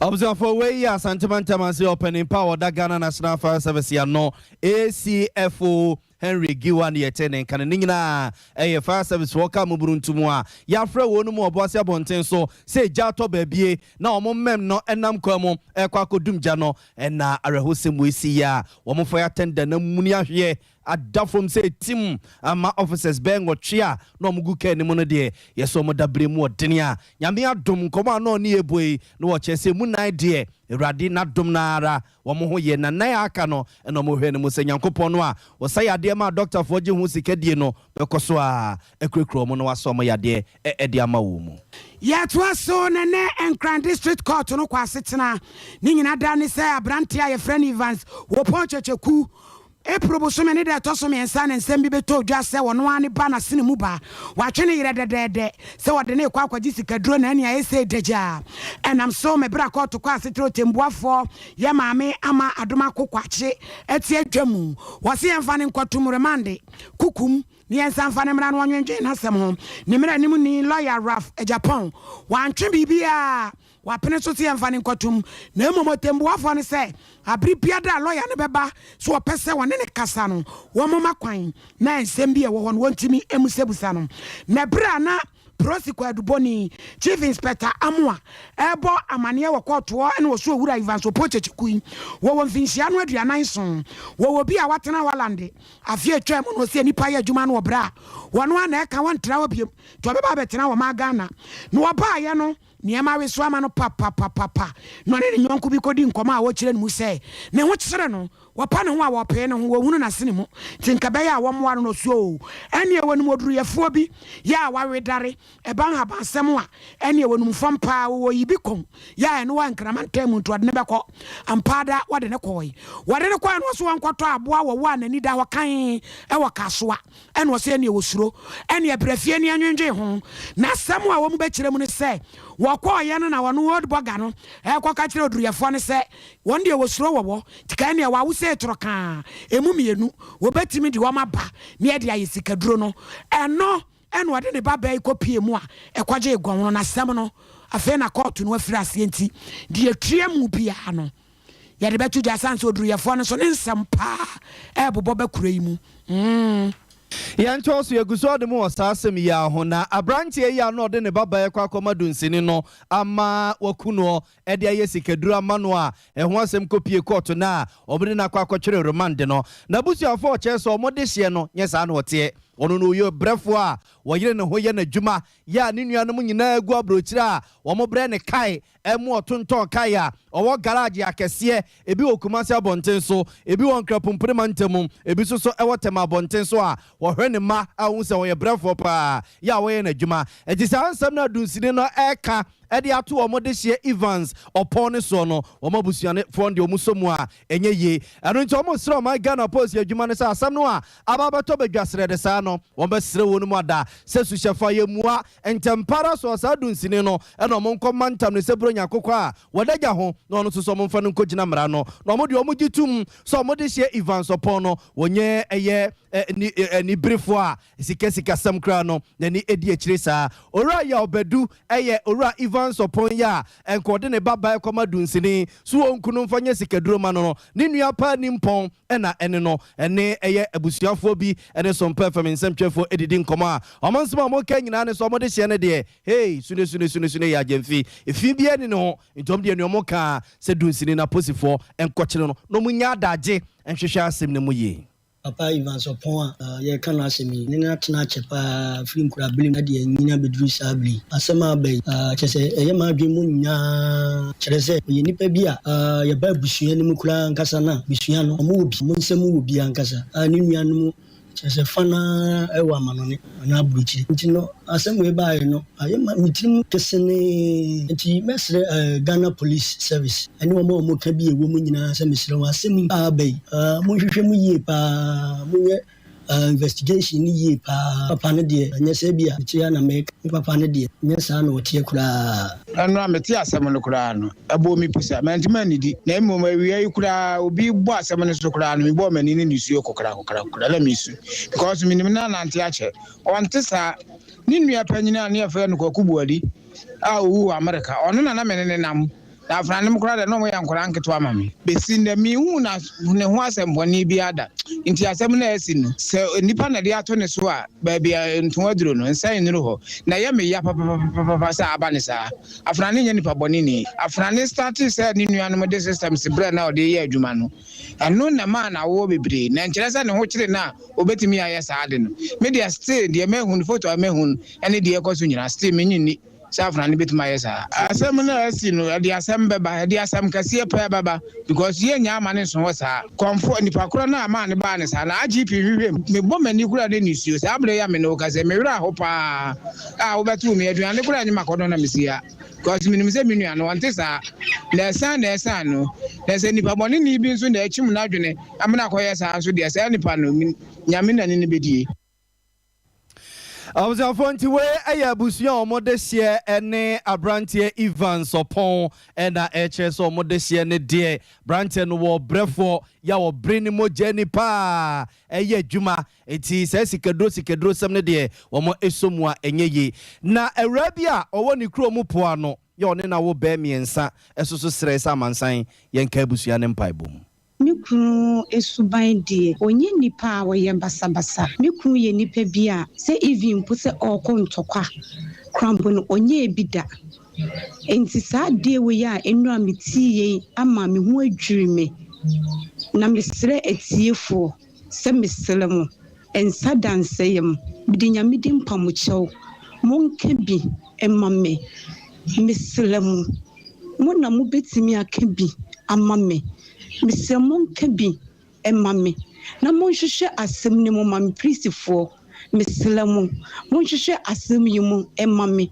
Abusuafoɔ, wei yɛ Asantemantam ase ɔpanin pa a wɔda Ghana National Fire Service ano, ACFO Henry Giwa, ne yɛte ne nka no. Ne nyinaa ɛyɛ fire service foɔ ka moburu ntom a yɛafrɛ wɔ no mu Ɔboase abɔnten so sɛ gya atɔ baabie na ɔmo mmɛm no ɛnam kwan mu ɛkɔ akɔdum gya no, ɛna awerɛhosɛm wei si yi a wɔn fire tender na muni ahweɛ ada fam sɛ tim ama officers bɛɛ 8 a na ɔmo gu kaa anim no deɛ, yɛsɛ ɔmo da bere mu ɔdene a Nyame adom. Nkɔmɔ a na ɔne yɛ bɔ yi na wɔkyerɛ sɛ mu nan deɛ, Awurade n'adom no ara wɔn ho yɛ, na nan aka no ɛna ɔmo hwɛ no mu sɛ Nyankopɔn no a wɔsa yadeɛ ma dɔktafoɔ gye ho sika die no bɛkɔ so a akurakura ɔmo na wasɔ ɔmo yadeɛ ɛde ama wɔn mu. Yɛtoa so ne ne Nkran District Court no kɔ asetena. Ne nyina da ne sɛ aberanteɛ a yɛfrɛ no Evans Wɔpɔn Kyɛkyɛku, April bosome ne da ɛtɔ so 3 ne nsɛm bi bɛtɔ odwa sɛ wɔno ara ne ba n'asene mu ba watwe ne yerɛ dɛdɛɛdɛ sɛ wɔde ne kɔ akɔgye sikaduro na ɛnea ɛsɛ dagya. Ɛnam so mebrɛ kɔɔto kɔ asetena, ɔtɛmbuafoɔ yɛ maame ama adom akokɔ ɛte adwa mu, wɔse yɛmfa ne nkɔtom remand kukum ne yɛnsa mfa ne mmara no ɔnwendwen n'asɛm ho. Ne mmerɛ anim ni lawyer Ralph Japan wantwe biribiaa, wapene so sɛ yɛmfa ne nkɔtom, na mmom ɔtɛmbuafoɔ no sɛ abere biada a lawyer no bɛba so wɔpɛ sɛ wɔne ne kasa no, wɔmoma kwan na nsɛm bi a ɛwɔ hɔ no wɔntumi emusabusa no. Na berɛ a na Prosi Kwadubɔni Chief Inspector Amoa ɛbɔ amanneɛ wɔ kɔɔtoɔ ɛna wɔso owura Evans Opo Kyekyeku wɔwɔ mfinhyia no 47, wɔwɔ bi a watena Holland afe atwa mu no, ɔsɛ nipa yɛ adwuma no wɔ berɛ a wɔno a na ɛka wɔntena hɔ biom, nti ɔbɛba abɛtena wɔ ma Ghana. Na wɔbaayɛ no, nneɛma aweso ama no papapapapa, na ɔne ne nyɔnko bi kɔdi nkɔmmɔ a wɔkyerɛ no mu sɛ ne ho kyerɛ no, wɔpa ne ho a wɔpee ne ho wɔhunu n'asene mu, nti nka bɛyɛ a wɔmmoa no no so o. Ɛneɛ wɔnum oduruyɛfoɔ bi yɛ a wawedare ɛba nhabansɛm a ɛneɛ wɔnum fam paa, wɔwɔ yi bi kɔn yɛ a ɛno wɔ Nkrama ntam mu, nti wɔde ne bɛkɔ ampaada. Wɔde ne kɔɔe, wɔde ne kɔɛ no, ɔso wɔnkɔtɔ aboa wɔwɔ a n'ani da hɔ kan ɛwɔ Kasoa, ɛna ɔsɛ ɛneɛ wɔsuro ɛne ɛbrɛ ne anwendwe ho. Na asɛm a wɔn bɛkyerɛ mu no sɛ wɔkɔɔyɛ no na wɔn old bɔga no ɛkɔka kyerɛ oduruyɛfoɔ no sɛ wɔn deɛ wɔsuro wɔwɔ tika ɛneɛ wɔawo sɛ ɛtɔrɔ kaa emu mmienu wɔbɛtumi de wɔn aba ne ɛde ayɛ sikaduro no. Ɛno ɛna ɔde ne ba bɛɛ kɔ pie mu a ɛkɔgye gɔn no. N'asɛm no afei na kɔɔto no afiri aseɛ, nti deɛ tua mu biara no yɛde bɛto gya, san sɛ oduruyɛfoɔ no so ne nsɛm paa ɛɛbobɔ bɛkura yi mu. Yɛntoa so, yɛgu so ɔde mu wɔ saa asɛm yi a ho. Na aberanteɛ yi a na ɔde ne babaa kɔ akɔma dunsini no ama waku noɔ ɛde ayɛ sikaduro ama no a ɛho asɛm kɔpie kɔɔto no a ɔmode no akɔ akɔtwere remand no, n'abusuafoɔ ɔkyerɛ sɛ ɔmode hyeɛ no nyɛ saa na ɔteɛ. Ɔno no ɔyɛ brɛfoɔ a wɔyere ne ho yɛ n'adwuma yɛ a ne nuanom nyinaa gu aburokyire a wɔn brɛ ne kae ɛmu ɔtontɔn kae a ɔwɔ garage akɛseɛ, ebi wɔ Kumase abɔnten so, ebi wɔ Nkrapompere mantam, ebi nso so ɛwɔ Tɛm abɔnten so a wɔhwɛ ne mma a wɔn sɛ wɔyɛ brɛfoɔ paa yɛ a wɔyɛ n'adwuma. Ɛti saa nsɛm no adunsini no ɛka ɛde ato wɔn de hyɛ Evans Ɔpɔn ne soɔ no, wɔn abusuafoɔ deɛ wɔn so mu a ɛnyɛ yie. Ɛno nti wɔn srɛ ɔman Ghana Post adwuma no sɛ asɛm no a aba abɛtɔ badwa serɛ de saa no, wɔn bɛsrɛ wɔn mu ada sɛ suhyɛfa yɛ mua ntɛmpara so saa dunsini no, ɛna wɔn nkɔ mantam ne sɛ Buronya akokɔ a wɔda gya ho na ɔno nso so wɔn mfa no nkɔgyina mmara no. Na wɔn deɛ wɔn gye tum sɛ wɔn de hyɛ Evans Ɔpɔn no, wɔnyɛ ɛyɛ aniberefoɔ a sikasikasɛm koraa no n'ani edi akyire saa. Owura yɛ ɔbɛdu ɛyɛ owura Evans Ɔpɔn yi a nkɔde ne ba baa kɔma dunsini so wɔn kunu mfa nyɛ sikaduro ma no, ne nua paa ni mpɔn ɛna ɛne no ɛne ɛyɛ abusuafoɔ bi ɛne Sompa FM. nsɛmtwerɛfoɔ didi nkɔmmɔ a, wɔn nsɛm a wɔka nyinaa ne sɛ wɔn dehyeɛ no deɛ, hey, sune sune sune sune yɛ agyamfi, efi biara nni ne ho, nti wɔn deɛ nea wɔka ara sɛ dunsini no aposifoɔ nkɔkyere no na wɔn nya adagye nhwehwɛ asɛm no mu yie. Papa Evans Ɔpɔn a yɛreka n'asɛm yi, ne no atena akyɛ paa firi nkorabere mu de anyini abɛduru saa bere yi. Asɛm a aba yi, kyerɛ sɛ ɛyɛ m'adwene mu nyaa. Kyerɛ sɛ ɔyɛ nipa bi a yɛba abusua no mu koraa ankasa no a, abusua no, wɔwɔ bi, wɔn nsam wɔ bi ankasa. Ne nuanom kyerɛ sɛ fa no ara wɔ amanɔne anaa aburokyire. Nti no, asɛm wei baeɛ no, ayɛ ma me tirim kesenee. Nti mɛsrɛ Ghana Police Service ne wɔn a wɔka bi a ɛwɔ mu nyinaa sɛ mesrɛ wɔn asɛm yi a aba yi, monhwehwɛ mu yie pa ara, monyɛ investigation no yie pa ara. Papa no deɛ, ɛnyɛ sɛ ebia mete ha na mereka, me papa no deɛ, ɛnyɛ saa na ɔteɛ koraa. Ɛno a metee asɛm no koraa no, ɛbɔɔ me pusa. Mantumi annidi, na mmom awia yi koraa, obi bɔ asɛm no so koraa no, mebɔɔ m'ani ne nisuo kokorakokora na mesu because menim no anante akyɛ. Ɔnte saa. Ne nua panyin a ne yɛfrɛ no Kwaku Boadi a ɔwu wɔ Amerika, ɔno na na me ne no nam. Na afenanom koraa deɛ, na wɔyɛ nkwadaa nketewa ma me. Bɛsi nnɛ, menhuu na ne ho asɛmmɔne biara da. Nti asɛm no a asi no, sɛ nnipa na ɛde ato ne so a, baabi a ntoa duro no, nsa nnuru hɔ. Na ɛyɛ me ya papapapapa sɛ aba no saa. Afenane nyɛ nipa bɔneni. Afenane startee sɛ ne nuanom de systems brɛɛ no a ɔde reyɛ adwuma no, ɛno na ɛmaa no awoɔ bebree. Na ɛnkyerɛ sɛ ne ho kyere no a ɔbɛtumi ayɛ saa ade no. Me deɛ still deɛ mahu no, photo a mahu no ne deɛ ɛrekɔ so nyinaa, still mennye nni sɛ afenaa no bɛtumi ayɛ saa. Asɛm no a asi no, ɛde asɛm bɛba, ɛde asɛm kɛseɛ paa bɛba because yɛnnya ama no nso hɔ saa. Kɔmfoɔ, nipa korɔ no a maa no baa no saa no, IGP nhwehwɛ mu. Mebɔ m'ani koraa na nisuo. Saa berɛ yi a me ne wo kasa yi, me werɛ aho paa a wobɛtoo me aduane koraa nyɛ m'akɔnnɔ na mesi ha because menim sɛ me nua no ɔnte saa. Na ɛsan na ɛsan no, na sɛ nipa bɔneni bi nso na akyim n'adwene ama no akɔyɛ saa nso deɛ, saa nipa no, Nyame na ne no bɛdie. Abusuafoɔ nti wei yɛ abusua a wɔn dehyeɛ ne abranteɛ Evans Ɔpɔn na ɛkyerɛ sɛ wɔn dehyeɛ ne deɛ branteɛ no wɔ brɛfoɔ yɛ a ɔbre ne mogya ni paa ɛyɛ adwuma nti saa sikaduro sikaduro sɛm no deɛ wɔn ɛsɔ mu a ɛnyɛ yie na awuraa bi a ɔwɔ ne kuro mu po ano yɛ ɔne na wo bɛɛ mmiɛnsa ɛsoso srɛ sɛ amansan yɛnka abusua no mpaebɔ mu. Me kunu suban deɛ, ɔnyɛ nipa a ɔyɛ basabasa. Me kunu yɛ nipa bi a, sɛ even mpo sɛ ɔrekɔ ntɔkwa koraa mpo no, ɔnyɛɛ bi da. Enti saa adeɛ wei a nnora meteeɛ yi ama me ho adwiri me. Na mesrɛ atiefoɔ sɛ mesrɛ mo, nsa da nsɛeɛ mu, mede Nyame din mpa mo kyɛw, monka bi mma me. Mesrɛ mo. Mo na mobɛtumi aka bi ama me. Mesrɛ monka bi mma me, na monhwehwɛ asɛm no mu ma me. Prisifoɔ, mesrɛ mo, monhwehwɛ asɛm yi mu mma me.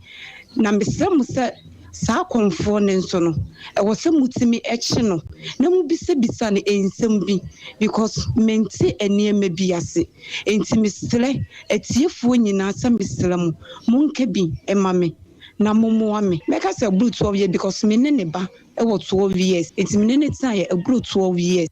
Na mesrɛ mo sɛ saa akɔmfoɔ no nso no, ɛwɔ sɛ motumi kye no na mobisabisa no nsɛm bi because mente nneɛma bi ase. Enti mesrɛ atiefoɔ nyinaa sɛ mesrɛ mo, monka bi mma me. na mommoa me. Mɛka sɛ aburu 12 years because me ne ne ba wɔ 12 years nti me ne no tenaeɛ aburu 12 years.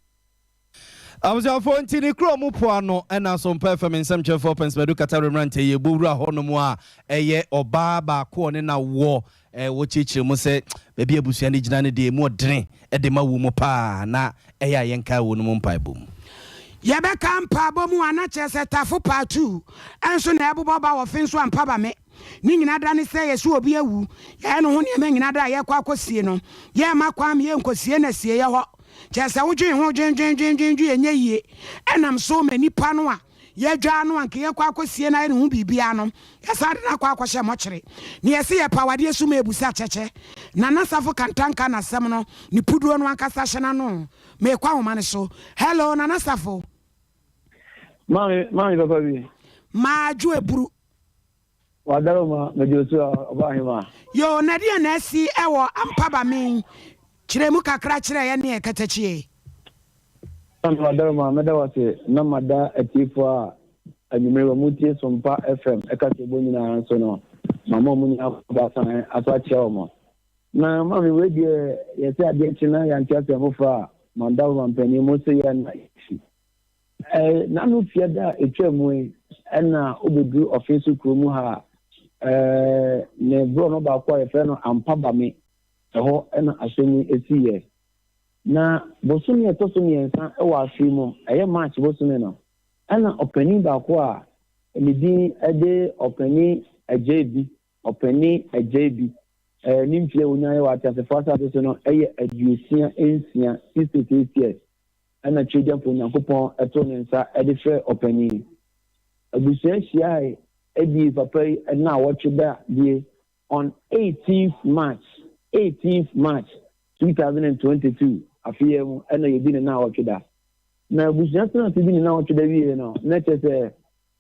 Abusuafoɔ nti ne kuro mu po ano ɛna Asompa FM nsɛmtwerɛfoɔ Prince Badu Katare mmeranteɛ yi ɛbɔ wura hɔ nom a ɛyɛ ɔbaa baako ɔne na wɔ wɔ kyerɛkyerɛ mu sɛ baabi abusua no gyina no deɛ ɛmu ɔdene de ma wɔ mu paa na ɛyɛ a yɛnkae wɔ no mu mpaebɔ mu. Yɛbɛka mpaabɔ mu a na kyerɛ sɛ Tafo part 2 nso na ɛbobɔ ba wɔ fe nso ampa ba me. Ne nyina da ne sɛ yɛse obi awu, yɛayɛ ne ho nneɛma nyina da a yɛrekɔ akɔsie no, yɛremma kwan ma yɛnkɔsie no asieeɛ hɔ. Kyerɛ sɛ wodwen ho dwendwendwendwen ɛnyɛ yie. Ɛnam so ma nipa no a yɛadwaa no a anka yɛrekɔ akɔsie no ayɛ ne ho biribiara no, yɛsan de no akɔ akɔhyɛ mɔkyere. Na yɛse yɛpɛ awadeɛ so ma ɛbusa kyɛkyɛ. Nana Safo Kantanka n'asɛm no, ne puduo no ankasa hyɛ n'ano. Merekɔ ahoma no so. Hello, Nana Safo. Maame, maame papa bi. Madwo Eburu. Wadaroma, mede osu a ɔba ahema. Yoo, na ɛdeɛn na asi wɔ Ampabame? Kyerɛ mu kakra kyerɛ yɛn ne katakyie. Maame Wadaroma, mɛda wo ase na mada atiefoɔ a anwummere wɔn tie Sompa FM kaseɛbɔ nyinaa nso no, mama wɔn nyinaa akwaaba asan aso akyerɛ wɔn. Na maame wei deɛ yɛsɛ adeɛ kye na yɛante asɛm foforɔ a, Mandaroma mpanin mo se yɛn na yɛsi. N'ano tua da a etwaa mu yi na obeduru Ɔfenso kuro mu ha a, ne borɔno baako a yɛfrɛ no Ampabame, ɛhɔ na asɛm yi siiɛ. Na bosome a ɛtɔ so mmiɛnsa wɔ afe yi mu, ɛyɛ March bosome no, ɛna ɔpanin baako a Ne din de Ɔpanin Adjei-Bi, Ɔpanin Adjei-Bi. Ne mfeɛ a ɔnyaeɛ wɔ ateasefoɔ asase so no yɛ 66, 66 years, ɛna Tweaduampɔn Onyankopɔn too ne nsa de frɛɛ ɔpanin. Abusua hyiae dii papa yi nnawɔtwe da die on eighteenth March, eighteenth March, 2022, afe yi ara mu na yɛdi ne nnawɔtwe da. Na abusua tena ase di ne nnawɔtwe da wie no, na kyerɛ sɛ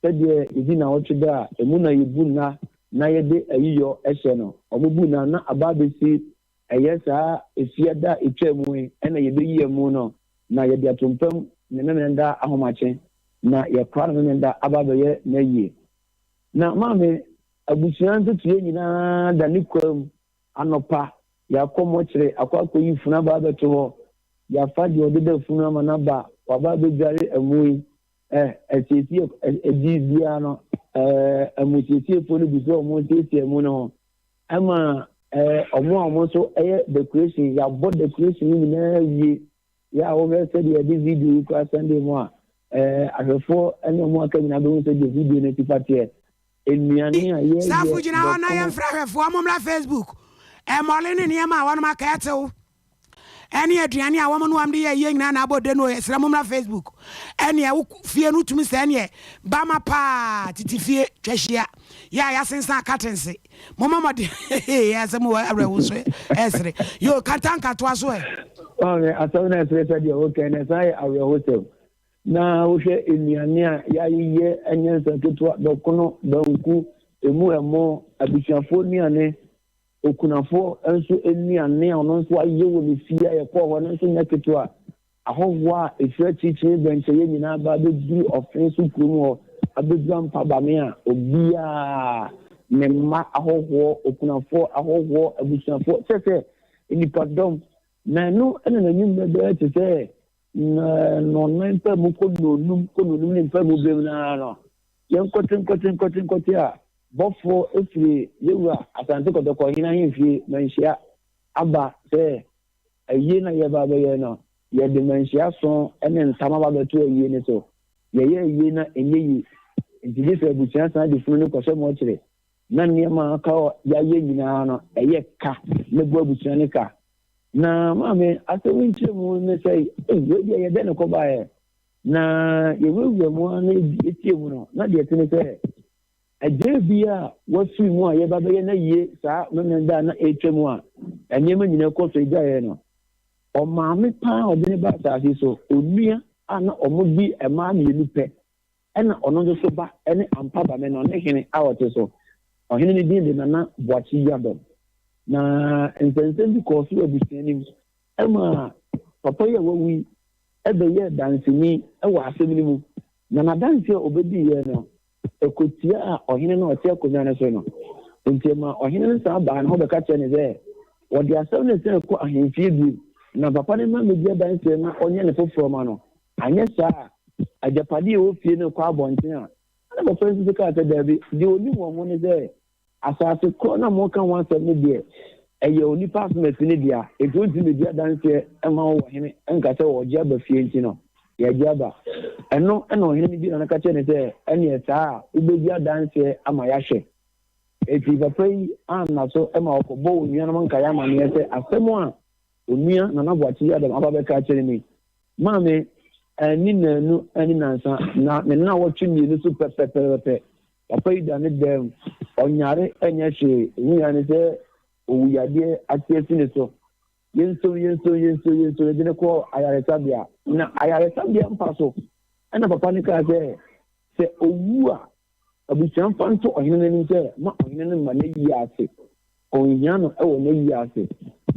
sɛdeɛ yɛdi nnawɔtwe da a, ɛmu na yɛbu nna na yɛde ayiyɔ hyɛ no. Wɔbu nna na aba abɛsi ɛyɛ saa Efiada a ɛtwaa mu yi na yɛbɛyi amu no, na yɛde ato mpam ne Memeneda ahomakye, na yɛkora no Memenda aba abɛyɛ n'ayie. Na maame, abusua ntotoeɛ nyinaa da ne kwaa mu. Anɔpa, yɛakɔ mɔkyere akɔ akɔyi funu aba abɛto hɔ. Yɛafa deɛ ɔdeda funu ama no aba, waba abɛdware amu yi. Ɛ, asiesie, ɛ, ɛdi biara no, ɛ, amusiesiefoɔ no gu so a wɔresiesie amu no ho. Ɛma, ɛ, wɔn a wɔn nso yɛ decoration, yɛabɔ decoration no nyinaa awie. Yɛ a wohwɛ sɛdeɛ yɛde video yi kora Sunday mu a, ɛ, ahwɛfoɔ ne wɔn a aka nyinaa bɛhu sɛdeɛ video no si fa teɛ. Nnuane a yɛyɛ Safo gyina hɔ na dɔkono. yɛmfrɛ ahwɛfoɔ mommra Facebook. Mmɔle ne nneɛma a wɔnom aka ɛtew ɛne aduane a wɔn noam de yɛ ayie nyinaa na abɔ de no yɛsrɛ mommra Facebook. Ɛneɛ wo fie no tumi sɛ ɛneɛ bama paa tete fie twa hyia yɛ a yɛasensan curtains momma mmɔden hehe asɛm wɔ awerɛho so ɛsere yo kantanka toa so ɛ. Maame asɛm no ɛsere sɛ deɛ woka no ɛsan yɛ awerɛhosɛm. Na wohwɛ nnuane a yɛayeyɛ ɛnyɛ nsa ketewa, dɔkono, banku, emu ɛmo, abusuafoɔ nnuane, okunafoɔ nso nnuane a ɔno nso ayɛ wɔ ne fie a yɛkɔɔ hɔ no nso nyɛ ketewa. Ahɔhoɔ a ɛfiri akyirikyiri bɛnkyɛeɛ nyinaa ba abɛduru ɔfe so kurom hɔ abɛduru Ampabame a obiara, ne mma ahɔhoɔ, okunafoɔ ahɔhoɔ, abusuafoɔ, kyerɛ sɛ nnipadɔm. Na ɛno na n'anwummerɛ bɛyɛ te sɛ nnɔnnan mpaemu kɔ nnɔnnum kɔ nnɔnnum ne mpaemu berɛ mu no ara no, yɛnkɔte nkɔte nkɔte nkɔte a bɔfoɔ firi yɛwura Asante Kɔtɔkɔ hene ahemfie Manhyia aba sɛ ayie na yɛreba abɛyɛ no, yɛde manhyia so ne ntam aba abɛto ayie no so. Yɛyɛ ayie na ɛnyɛ yie, nti gye sɛ abusua san de funu no kɔhyɛ mɔkyere na nneɛma a aka a yɛayɛ nyinaa no, ɛyɛ ka na ɛbɔ abusua no ka. Na maame, asɛm yi nkyerɛmu ne sɛ, ei, wei deɛ yɛ dɛn na ɛkɔbaeɛ? Na yɛwurawura mu ara na yɛtie mu no, na deɛ ɛte ne sɛ, agya bi a wafiri mu a yɛba bɛyɛ no ayie saa Memeneda a na ɛretwa mu a nneɛma nyinaa kɔ so gyaeɛ no, ɔmaame paa a ɔde ne ba asase so, onua a na wɔdi mmaa mmienu pɛ Ɛna ɔno nso so ba ne Ampa Bame no ne hene a ɔte so. Ɔhene no din de Nana Boakye Yiadom. Na nsɛnsɛm bi kɔɔ so wɔ abusua no mu maa papa yi a wawu yi bɛyɛɛ danseni wɔ asɛm no mu. Na n'adanse a ɔbɛdiiɛ no, ɛkɔtiaa ɔhene no a ɔte akonnwa no so no. Enti ɛmaa ɔhene no san baa ne hɔ bɛka kyerɛɛ no sɛ, wɔde asɛm no resan rekɔ ahemfie bio, na papa no mma mmɛdi adanseɛ na ɔnyɛ no foforɔ ma no. Anyɛ saa a, agyapade a ɛwɔ fie no rekɔ abɔnten a, ɛnna papa yi nso kaa sɛ, Dabi, deɛ ɔnim wɔ ho ne sɛ, asase korɔ no a moreka ho asɛm no deɛ, ɛyɛ onipa asomasi no dea, enti ɔntumi mmɛdi adanseɛ mma wo wɔ hene nka sɛ ɔregye aba fie nti no, yɛregye aba. Ɛno na ɔhene no gyina no ka kyerɛɛ no sɛ, Ɛnneɛ saa a, wobɛdi adanseɛ ama yɛahwɛ. Enti papa yi anna so ma ɔkɔbɔɔ onuanom nkaeɛ amanneɛ sɛ asɛm a onua Nana Boakye Yiadom aba abɛka akyerɛ no ni, Maame, anni nnanu anni nnansa, na ne nnawɔtwe mmienu so pɛpɛpɛpɛ, papa yi da ne dan mu. Ɔnyare nyɛ hwee. Ɛhu ara ne sɛ owuyadeɛ ate asi ne so. Yɛnsom, yɛnsom, yɛnsom, yɛnsom, yɛde no kɔɔ ayaresabea. Na ayaresabea mpa so, ɛna papa no kaa sɛ, sɛ ɔwu a, Abusua mfa nto ɔhene no anim sɛ ma ɔhene no mma n'ayie ase. Ɔnhia no wɔ n'ayie ase.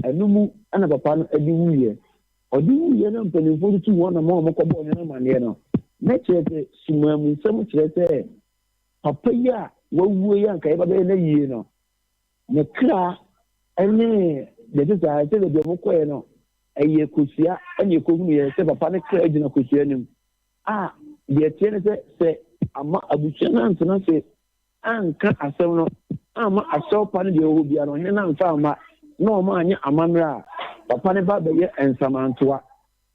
Ɛno mu na papa no de wuiɛ. Ɔde wuiɛ na mpanimfoɔ tutuu wɔn anamɔn a wɔkɔbɔɔ ɔhene no amaneɛ no, na kyerɛ sɛ sumaa-mu-nsɛm kyerɛ sɛ papa yi a wawuo yi a anka yɛba bɛyɛ n'ayie no, ne kra ne deɛ ɛte saa, sɛ baabi a wɔkɔeɛ no, ɛyɛ kosua na ɛkɔhunuiɛ sɛ papa no kra gyina kosua no mu. A Deɛ ɛteɛ ne sɛ, sɛ amma abusua no antena ase anka asɛm no amma asɛw pa ne deɛ ɛwɔ hɔ biara no, ɔhene no amfa amma na wɔn anyɛ amammerɛ a, papa no ba bɛyɛ nsamantoa.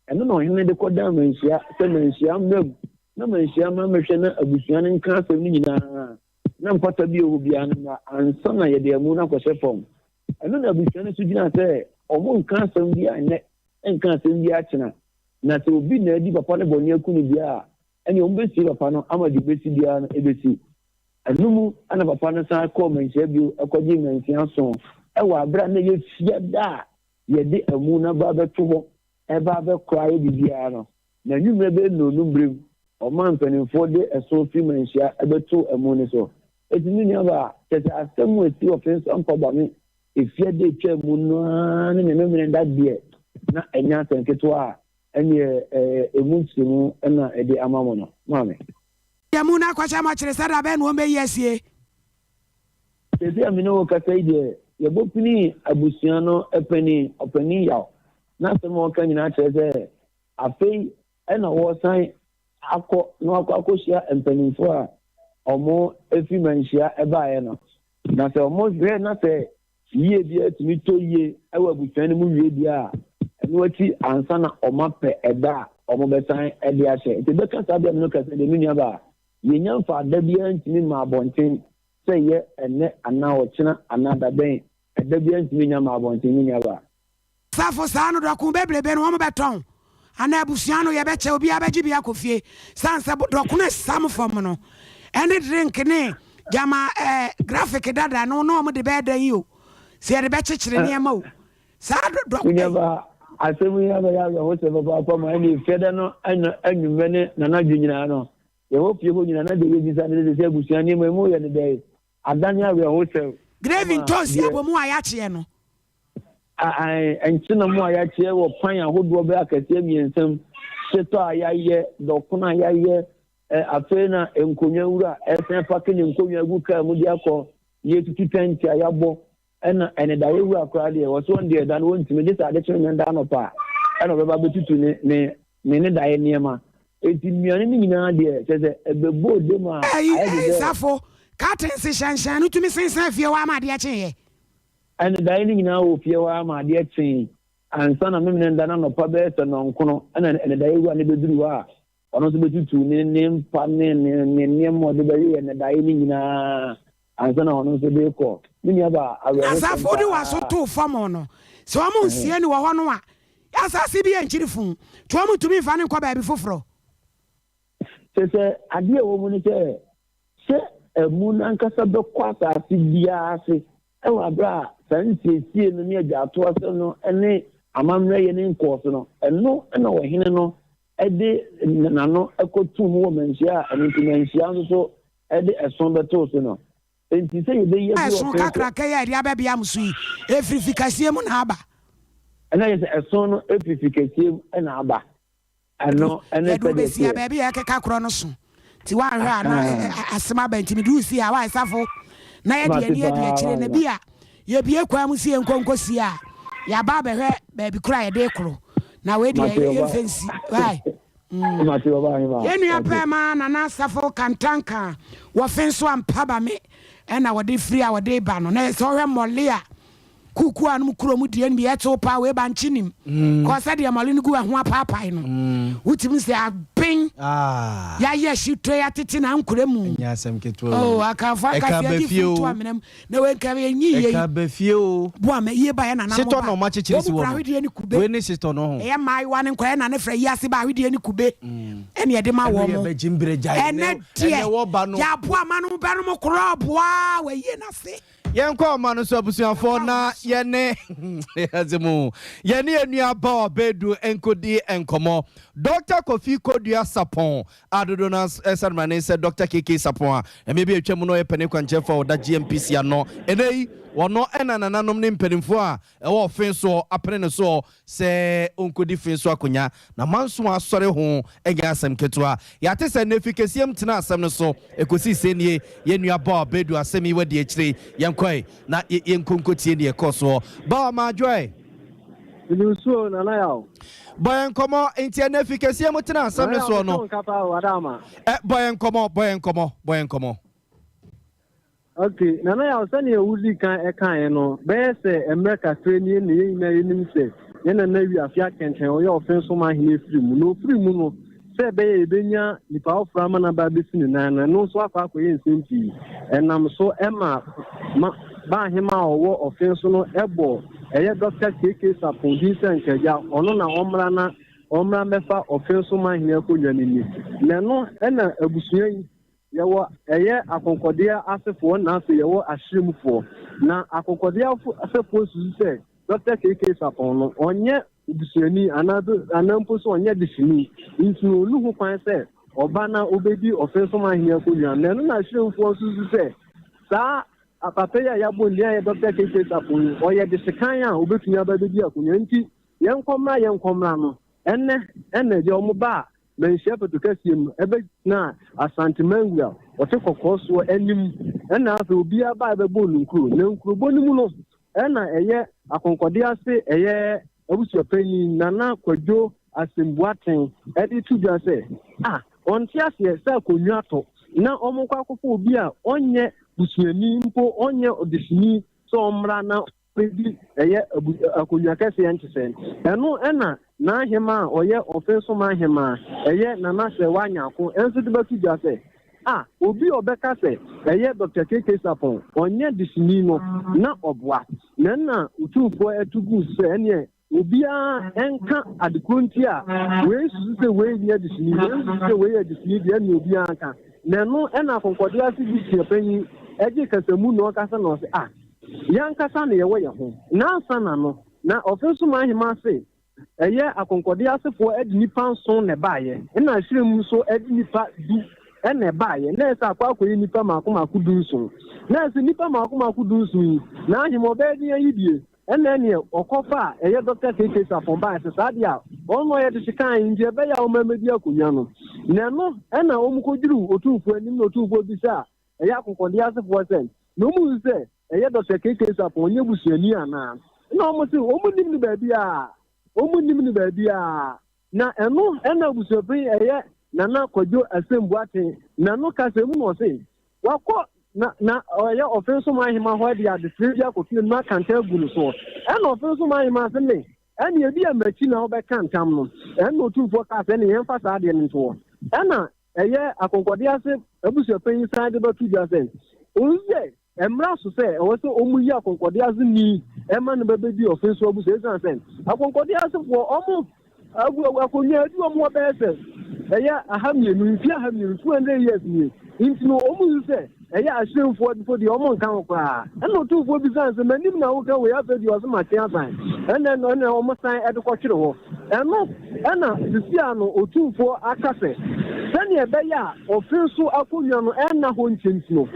Ɛno na ɔhene no de kɔdan manhyia sɛ manhyia mmra mu. na manhyia ma mɛhwɛ na abusua no nka asɛm no nyinaa na mpata bi a ɛwɔ hɔ biara no mmra ansa na yɛde amu no akɔhyɛ fam. Ɛno na abusua no nso gyinaa sɛ wɔnka asɛm biara nnɛ, nka asɛm biara kyena, na sɛ obi na adi papa no bɔne aku no deɛ a, ɛnneɛ wɔbɛsie papa no ama deɛ ɛbɛsi biara no ɛbɛsi. Ɛno mu na papa no san kɔɔ manhyia bio kɔgyee mansia so wɔ aberɛ a na ɛyɛ fiada a yɛde amu no aba abɛto hɔ reba abɛkora ayɛ biribiara no. Na anwummerɛ bɛyɛ nnɔnnum berɛ mu, ɔmaa mpanimfoɔ de ɛso firi manhyia bɛtoo amu no so. Enti me nuabaa, kyerɛ sɛ asɛm a ɛsi wɔ Fenso Mpaboa Efiada a etwaa mu no ara ne ne Memeneda deɛ, na ɛnyɛ asɛm ketewa a ɛnneɛ emu nkyerɛmu na ɛde ama mo no. Maame. Yɛ mu na kɔhyɛ mɔkyere sɛ da bɛn na wɔbɛyi asie. Seesei a me ne wo rekasa yi deɛ, yɛbɔ pinii abusua no panin, Ɔpanin Yaw. N'asɛm a ɔka nyinaa kyerɛ sɛ afei na wɔresan akɔ na wakɔ akɔhyia mpanimfoɔ a wɔfiri manhyia baeɛ no. Na sɛ wɔhwɛ na sɛ yie biara tumi tɔ yie wɔ abusua no mu wie deɛ a, ɛno akyi ansa na wɔapɛ ɛda a wɔbɛsan de ahyɛ. Nti bɛka saa berɛ no ka sɛ deɛ me nuabaa, yɛnnya mfaa da biara ntumi mmaa abɔnten sɛ yɛ ɛnnɛ anaa ɔkyena anaa dabɛn, ɛda biara ntumi nnya mmaa abɔnten me nuabaa. Safo saa no dɔko bebrebe no wɔn bɛtɔn anaa abusua no yɛbɛkyɛ obiara bɛgye bi akɔ fie san sɛ dɔko no sam fam no ɛne drink ne gyama ɛɛ eh, graphic dada no na wɔn de bɛyɛ dɛn yi o sɛ yɛde bɛkyekyere nneɛma o saa dɔko. Wonyaba asɛm yi abɛyɛ awerɛhosɛm papaapa ma ɛne efiada no anwummerɛ ne nanadwo nyinaa no yɛwɔ fie hɔ nyinaa na deɛ yɛbisa no sɛ sɛ abusua nneɛma mu yɛ no dɛn adane awerɛhosɛm. Gravy ntoosi abomu a yɛakyeɛ no. Aane, nkyenam a yɛakyeɛ wɔ pan ahodoɔ bɛyɛ akɛseɛ mmiɛnsa mu, hyetɔ a yɛayɛ, dɔkono a yɛayɛ, afei na nkonnwa wura ɛresan apake ne nkonnwa agu kaa mu de akɔ, yɛretutu tɛnte a yɛabɔ, ɛna ɛnɛdaeɛ wura koraa deɛ, wɔse wɔn deɛ da no wɔntumi, gye sɛ ade kye Memeneda anɔpa a, ɛna ɔbɛba abɛtutu ne ne ne ne daeɛ nneɛma. Enti nnuane no nyinaa deɛ, kyerɛ sɛ ɛbɛbɔɔ dam a Ɛyi, ayɛ te ɛyi sɛ. Safo, curtains hyɛnhyɛn no tumi sensɛn fie hɔ ara ma adeɛ kyeeɛ. Ɛnnedaeɛ no nyinaa wɔ fie hɔ ara ma adeɛ kyee ansa na Memeneda no anɔpa bɛyɛ sɛ nnɔnkono na ɛnnedaeɛ wura no bɛduru hɔ a ɔno nso bɛtutu ne ne mpa ne ne ne nneɛma a ɔde bɛyeyɛ nnedaeɛ no nyinaa ansa na ɔno nso de rekɔ. Me nuabaa, awerɛhosɛm Asafo de w'aso paa. too fam no, sɛ wɔn nsie no wɔ hɔ no a, asase bi yɛ nkyiri fuu, nti wɔn ntumi nfa no nkɔ baabi foforɔ. Kyerɛ sɛ, adeɛ a ɛwɔ mu ne sɛ, sɛ amu no ankasa bɛkɔ asase biara ase wɔ berɛ a saa nsiesie no ne agyaatoasɛm no ne amammerɛyɛ no nkɔɔ so no, ɛno na ɔhene no de n'ano kɔtoo mu wɔ manhyia a ɛno nti manhyia nso so de ɛso bɛtoo so no. Enti sɛ yɛbɛyi afiri Ɛso ɔpene so. kakraka yi a yɛde aba bea mo so yi, ɛfiri fi kɛseɛ mu na aba. Ɛna yɛ sɛ ɛso no firi fi kɛseɛ mu na aba. Ɛno ne Yɛde wo sɛdeɛ bɛsi a ɛteɛ. baabi a ɛkeka korɔ no so nti woanhwɛ a na asɛm aba nti mede wo si ha wae safo na yɛde Mate ani adi paa akyire na Wagner. bi a yɛbie kwan mu sɛ yɛnkɔ nkɔsi a yɛaba abɛhwɛ baabi korɔ a yɛde koro na wei deɛ Mate ɔba. yɛmfɛ nsi wae Mate ɔba ahema. Yɛn nua Mate. pɛɛma Nana Safo Kantanka wɔfe nso ampa ba me ɛna wɔde firi a wɔde ba no na sɛ ɔhwɛ mmɔle a Kuku a nom kuro mu deɛ no bi ɛtew paa wei ba nkye nim kɔ sɛ deɛ mɔle no gu ɛho apaapae no wotumi sɛ aben yɛayɛ hyitɔ yɛatete na ankora mu ɛnyɛ asɛm ketewa o akanfo akasi agye fi to amena mu na wei nka yɛnyi yei ɛka ba fie o boa ma yie ba yɛ nana mo hyetɔ ba na ɔma kyekyere si wɔn wɔ kura no ahwedeɛ ne kube wei ne hyetɔ no ho ɛyɛ mmaayewa ne nkɔyɛ na ne frɛ yi ase ba ahwedeɛ ne kube ɛne ɛde ma ɛno wɔn yɛ bɛgye mbrɛ gyae ɛnɛ deɛ ɛnɛ wɔba no yɛaboa ma no bɛnom korɔ boa wɔayie n'ase. Yɛnkɔ ɔma no so abusuafoɔ na yɛne yɛdze mu yɛne yɛn nua Bawa Bedu nkɔdi nkɔmmɔ. Dɔkta Kofi Kodua Sapɔn a dodoɔ no ara sane ma ne sɛ Dɔkta KK Sapɔn a mmerɛ bi a atwa mu no ɔyɛ panin kwankyerɛfoɔ a ɔda GMPC ano. Ɛnnɛ yi ɔno na nananom ne mpanimfoɔ a ɛwɔ ɔfe soɔ apene ne soɔ sɛ ɔnkɔdi fe so akonya na manso asɔre ho nyɛ asɛm ketewa. Yɛate sɛ Nefi kɛseɛm tenaa asɛm no so kɔsii sɛ nie, yɛn nua Bawa Badu asɛm yi wadi akyire. Yɛnkɔe na yɛnkɔ nkɔtie deɛ ɛkɔɔ soɔ. Bawa Maadwoe. Menim so o, Nana Yaw. Bɔ yɛn nkɔmmɔ. Nti Nefi kɛseɛm tenaa asɛm no Nana Yaw, soɔ mete no. wo nka paa o, Adaama. Ɛ, bɔ yɛn nkɔmmɔ, bɔ yɛn nkɔmmɔ, bɔ yɛn nkɔmmɔ. Ok, Nana Yaw, sɛnea wudii kan kaeɛ no, bɛyɛ sɛ mmerɛ kakra nie na yɛn nyinaa yɛnim sɛ yɛn Nana Wiafe Akɛntɛn ɔyɛ Ɔfensom Ahene afiri mu. Na ɔfiri mu no, Sɛ ɛbɛyɛ a yɛbɛnya nipa foforɔ ama no aba abɛsi ne nan no, ɛno nso akɔ akɔyɛ nsɛm pii. Ɛnam so ma ma Baahema a ɔwɔ ɔfe so no bɔ ɛyɛ Dɔkta KK Sarpong din sɛ nka agya, ɔno na ɔmmra na ɔmmra mmɛfa ɔfe so manhene akonnwa no nni. Na ɛno na abusua yi, yɛwɔ ɛyɛ akɔnkɔdeɛ asefoɔ na afei yɛwɔ ahyerɛmufoɔ. Na akɔnkɔdeɛ asefoɔ susu sɛ Dɔkta KK Sarpong no, ɔnyɛ obusuani anaa anaa mpo sɛ ɔnyɛ dehyenii, nti no onni ho kwan sɛ ɔba na obedi Ɔfensom Ahenni akonnwa no. Na ɛno na Hyerɛmfoɔ nso susu sɛ saa papa yi a yɛabɔ ne din a ɛyɛ Dɔkta KK Sarpong yi, ɔyɛ dehyekan a obetumi aba abedi akonnwa. Nti yɛnkɔ mmra yɛnkɔ mmra no, ɛnnɛ ɛna agya wɔn baa Manhyia Pɛtokɛseɛ mu ɛbɛgyinaa Asante Mangua a ɔte kɔkɔɔ soɔ anim, ɛna afei obiara baa bɛbɔɔ no nkuro. Na nkurobɔ no mu no, Ɛna ɛyɛ akɔnkɔde ase ɛyɛ abusuapanyin Nana Kwadwo Asem Boateng de to dwa sɛ, a ɔnte aseɛ sɛ akonnwa atɔ na wɔkɔ akɔfa obi a ɔnyɛ busuani mpo ɔnyɛ ɔdesini sɛ ɔmmra na ɔbɛdi ɛyɛ abu akonnwa kɛseɛ nte sɛ ɛno ɛna N'ahemaa a ɔyɛ Ɔfensom ahemaa, ɛyɛ Nana Serwaa Nyarko nso de bɛto dwa sɛ, A, obi a ɔbɛka sɛ ɛyɛ Dɔkta KK Sarpong, ɔnyɛ dehyenii no, na ɔboa. Na ɛnna Otumfoɔ ɛto guu so sɛ, ɛnneɛ obiara nka ade korɔ nti a wei susu sɛ wei nyɛ dehyenii, wei susu sɛ wei yɛ dehyenii deɛ, ɛnneɛ obiara nka. Na ɛno ɛnna Akɔnkɔdeɛ ase busuapanyin gyee kasamu na ɔkasa na ɔse, A, yɛn ankasa na yɛwɔ yɛn ho. Na ansa na no, Na Ɔfensom Ahemaa se, Ɛyɛ akɔnkɔde asefoɔ de nnipa nson na ɛbaeɛ, ɛna Ahyerɛm nso de nnipa du na ɛbaeɛ, na ɛsɛ akɔ akɔyɛ nnipa mmaako mmaako dunson. Na ɛsɛ nnipa mmaako mmaako dunson yi, na Ahemaa ɔbɛyɛ den ayi bie? Ɛna ɛneɛ ɔkɔfa a ɛyɛ Dɔkta KK Sarpong baeɛ sɛ saa deɛ a ɔno ɔyɛ dehye kann nti ɛbɛyɛ a ɔmma mmɛdi akonnwa no. Na ɛno na wɔkɔduruu Otumfoɔ anim na Otumfoɔ bisaa ɛyɛ akɔnkɔndeɛ asefoɔ sɛ, na wɔn hu sɛ ɛyɛ Dɔkta KK Sarpong ɔnyɛ busuani anaa? Ɛna wɔn se wɔn nnim no baabiara, wɔn nnim no baabiara. Na ɛno ɛna abusuapanyin ɛyɛ Nana Kwadwo Asem Boateng n'ano kasa mu na ɔse wakɔ na na ɔyɛ Ɔfensom Ahema hɔ de adesrɛ bi akɔto n'anim aka ntam agu no soɔ. Ɛna Ɔfensom Ahema se me ɛne ebi a m'akyi na wobɛka ntam no. Ɛna Otumfoɔ kaa sɛ ɛne yɛmfa saa adeɛ no ntoɔ. Ɛna Ɛyɛ akɔnkɔde ase abusuapanyin san de bɛto dwa sɛ, Ohu sɛ ɛmmra so sɛ ɛwɔ sɛ wɔyi akɔnkɔde ase ni ma no bɛbɛdi ɔfe so abusua esiane sɛ akɔnkɔde asefoɔ wɔn akonnwa adi wɔn hɔ bɛyɛ sɛ ɛyɛ ahamienu mfe ahamienu 200 years nie nti no wɔn hu sɛ Ɛyɛ ahyemfoɔ mpo deɛ wɔn nka ho koraa. Ɛna otumfoɔ bisaa no sɛ, M'anim na woka wei? Afei deɛ ɔse matwe asan. Ɛna ɛno ɛna wɔn san de kɔtwere hɔ. Ɛno ɛna sisi a no otumfoɔ aka sɛ, sɛdeɛ ɛbɛyɛ a ɔfe so akonnwa no ɛnna hɔ nkyɛ nti no,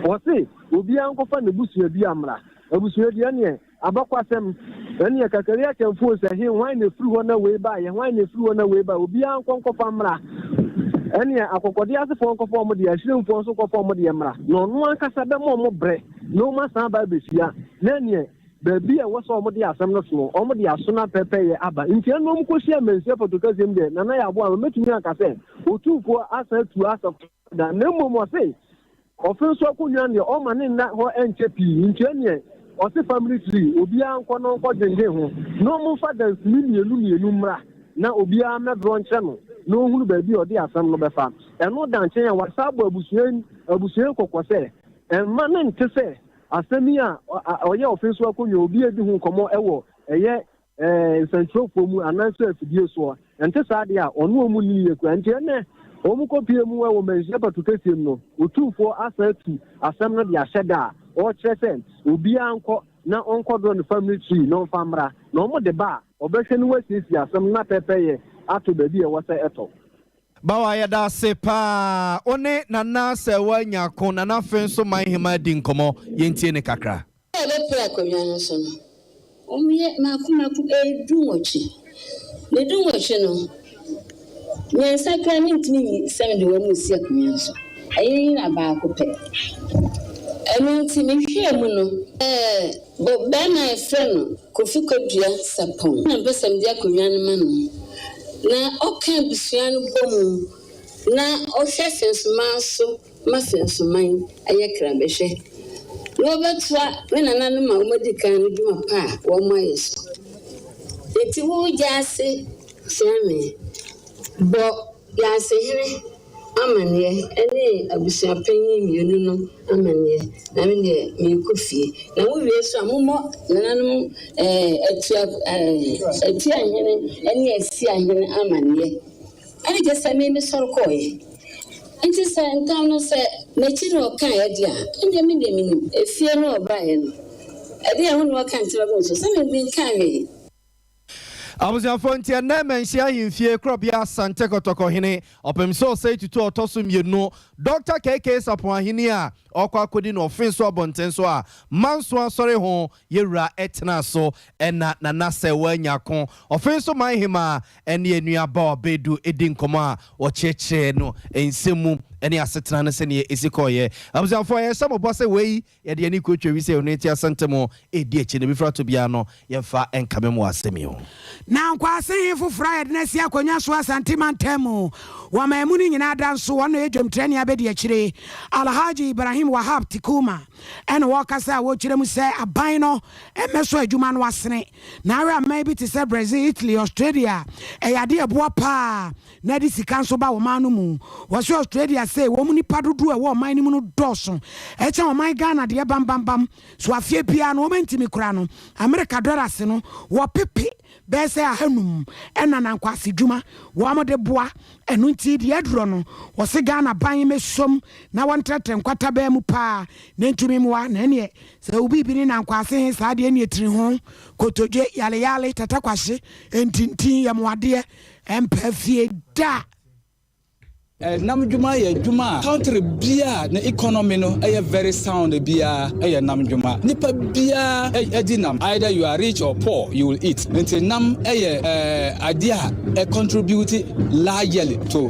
ɔse obiara nkɔfa n'abusua dua mmra. Abusua dua neɛ Abakɔsɛm, Ɛnneɛ kakari akanfuo sɛ he, hwan na ɛfiri hɔ na wei baeɛ, hwan na ɛfiri hɔ na wei baeɛ, obiara nkɔ nkɔfa mmra. Ɛnneɛ akɔkɔdeɛ asefoɔ nkɔfa wɔn deɛ, ahyirimfoɔ nso nkɔfa wɔn deɛ mmra, na ɔno ankasa bɛma wɔn berɛ na wɔn asan aba abɛhyia, na ɛnneɛ baabi a ɛwɔ sɛ wɔde asɛm no to no, wɔde aso no apɛpɛyɛ aba. Nti ɛnna wɔkɔhyia Manhyia Fotokɛseɛ mu deɛ, Nana Yaboah, mɛtumi aka sɛ Otumfoɔ asan atu asafo da, na mmom ɔse Ɔfe nso akonnwa no deɛ ɔmma ne nna hɔ nkyɛ pii nti ɛneɛ ɔse family tree obiara nkɔ na ɔnkɔ dwendwen ho na ɔmo mfa dansini mmienu mmienu mmra na obiara mmɛdrɔ nkyerɛ no na ɔnhunu baabi a ɔde asɛm no bɛfa. Ɛno da nkyɛn a wasan abɔ abusua yi abusua yi kɔkɔ sɛ ɛmma no nte sɛ asɛm yi a ɔyɛ ɔfe nso akonnwa obi adi ho nkɔmmɔ ɛwɔ ɛyɛ Ɛɛ nsɛnkyerɛwfoɔ mu anaasɛ afidie soɔ. Ɛnte saa deɛ a, ɔne wɔn nni yie koraa. Nti ɛnnɛ, wɔn kɔpie mu wɔ Manhyia Patu kɛseɛ mu no, Otumfoɔ asan atu asɛm no de ahyɛ da a ɔrekyerɛ sɛ obiara nkɔ na ɔnkɔdrɔ ne family tree na ɔmfa mmra, na wɔde ba a, ɔbɛhwɛ na wasiesie asɛm no na pɛpɛyɛ ato baabi a ɛwɔ sɛ ɛtɔ. Bawa yɛda ase paa. Wo ne Nana Serwaa Nyarko, Nana Afe nso man hemaa di nkɔmmɔ. Yɛntie no kakra. Bere a wɔbɛpere akonnwa no so no, wɔyɛ mmaako mmaako dunwɔtwe. Na dunwɔtwe no, mmiɛnsa koraa mintumi nyi sɛ mede wɔn resi akonnwa no so. Ɛyɛ nyina baako pɛ. Ɛno nti mehwɛɛ mu no, ɛɛ, barima a yɛfrɛ no Kofi Kodua Sarpong na mepɛ sɛ mede akonnwa no ma no. Na ɔka abusua no bɔ mu na ɔhwɛ Fensomaa so. ma Fensoman ayɛ krabɛhwɛ na wɔbɛtoa me nananom a wɔadi kan no dwuma pa a wɔayɛ so. Enti wo gya ase kyea me, bɔ. Gyaasehene amanneɛ ne abusuapanyin mmienu no amanneɛ, na me deɛ merekɔ fie. Na mowie nso a, mommɔ nananom atua atuahene ne asiahene amanneɛ. Ɛne kyerɛ sɛ me mesɔre kɔeɛ. Nti sɛ ntam no sɛ m'akyi na ɔkaeɛ deɛ a, ɛndeɛ me deɛ menim. Efie no a ɔbaeɛ no, ɛdeɛn ho na waka ntam agu me so? Sɛ me menkaa hwee. Abusuafoɔ nti ɛnnɛ Manhyia Ahemfie Korɔbea Asante Kɔtɔkɔ Hene Ɔpemso Osei Tutu a ɔtɔ so mmienu, Dɔkta KK Sarpong Ahenni a ɔrekɔ akɔdi no ɔfe so abɔnten so a Manso Asɔre ho yɛwura tenaa so ɛna Nana Sɛɛwaa Nyarko Ɔfe so Man Hemaa ɛne Anua Bawa Badu di nkɔmmɔ a wɔkyerɛkyerɛɛ no nsɛm mu ne asetena no sɛdeɛ ɛsi kɔeɛ. Abusuafoɔ yɛhyɛ mo bɔ sɛ wei Yɛde yɛn ani kotwa wi sɛ onua ti asɛntɛm o, edi akyi no, befiri ato biara no, yɛmfa nkame mo asɛm yi ho. Na Nkwaase he foforɔ a yɛde no asi akonnwa so Asante mantam mu wɔ man mu no nyinaa da nso wɔn na ɔyɛ dwamtirani abadiakyire Alhaji Ibrahim Wahab Tikuma ɛna wɔkasa a wɔkyerɛ mu sɛ aban no mmɛsɔ adwuma no asene na awɛ aman bi te sɛ Brazil, Italy, Australia ɛyɛ adeɛ ɛboa paa na ɛde sika nso ba ɔman no mu. Wɔse Australia sei wɔn nnipa dodoɔ a ɛwɔ ɔman no mu no dɔɔso ɛkyɛn ɔman Ghana deɛ bambambam. So afeɛ biara no wɔn ntumi kora no Amerika dɔlase no wɔpepe bɛyɛ sɛ ahanum ɛna nankwase dwuma wɔn de boa. Ɛno nti deɛ adurɔ no wɔse Ghana ban mmɛsom na wɔntrɛtrɛ nkwatabaa mu paa na ɛntumi mmoa na ɛneɛ sɛ wo biribi ne nankwase he saa deɛ ɛneɛ tiri ho kotodwe yaleyale tatakwahye ntintin yɛmoadeɛ Ɛmpa fie da. Nam dwuma yɛ adwuma a country biaa ne economy no yɛ very sound biaa yɛ nam dwuma. Nipa biaa di nam either you are rich or poor you will eat. Nti nam yɛ adeɛ a ɛ contribute largely to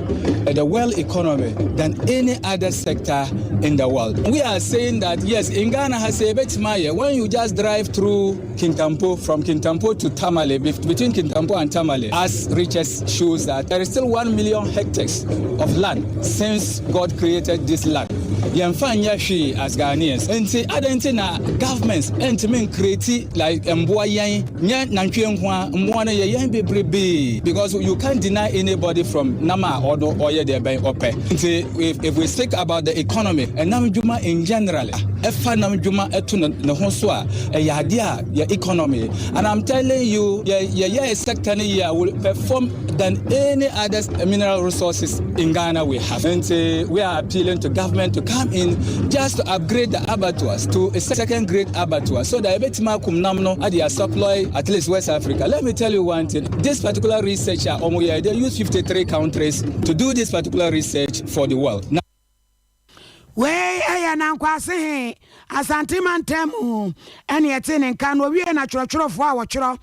the world economy than any other sector in the world. We are saying that yes in Ghana ha sɛ yɛbɛtumi ayɛ when you just drive through Kintampo, from Kintampo to Tamale, between Kintampo and Tamale, as research shows that there is still 1 million hectares of land since God created this land. Yɛmfa nyɛ hwee as Ghanaians. Nti adɛn nti na governments ntumi ncreate like mboa yɛn nyɛ nantwie nko a mmoa no yɛ yɛn bebrebee because you can't deny anybody from nam a ɔno ɔyɛ deɛ bɛn ɔpɛ. Nti if, if we speak about the economy, ɛnam dwuma in general, ɛfa nam dwuma ɛto ne ho so a ɛyɛ adeɛ a yɛ economy and I'm telling you yɛ yɛyɛ sector no yie a will perform than any other mineral resources in Ghana we have. Nti we are appealing to government to come in just to upgrade the abattoirs to a second grade abattoir so that ebetumi akum nam no ade supply at least West Africa. Let me tell you one thing. This particular research a wɔn yɛ they use 53 countries to do this particular research for the world. Now, Wei yɛ Nankwase he, Asante mantam mu ne ɛtee ne nka na owiee na twerɛtwerɛfoɔ a wɔtwerɛ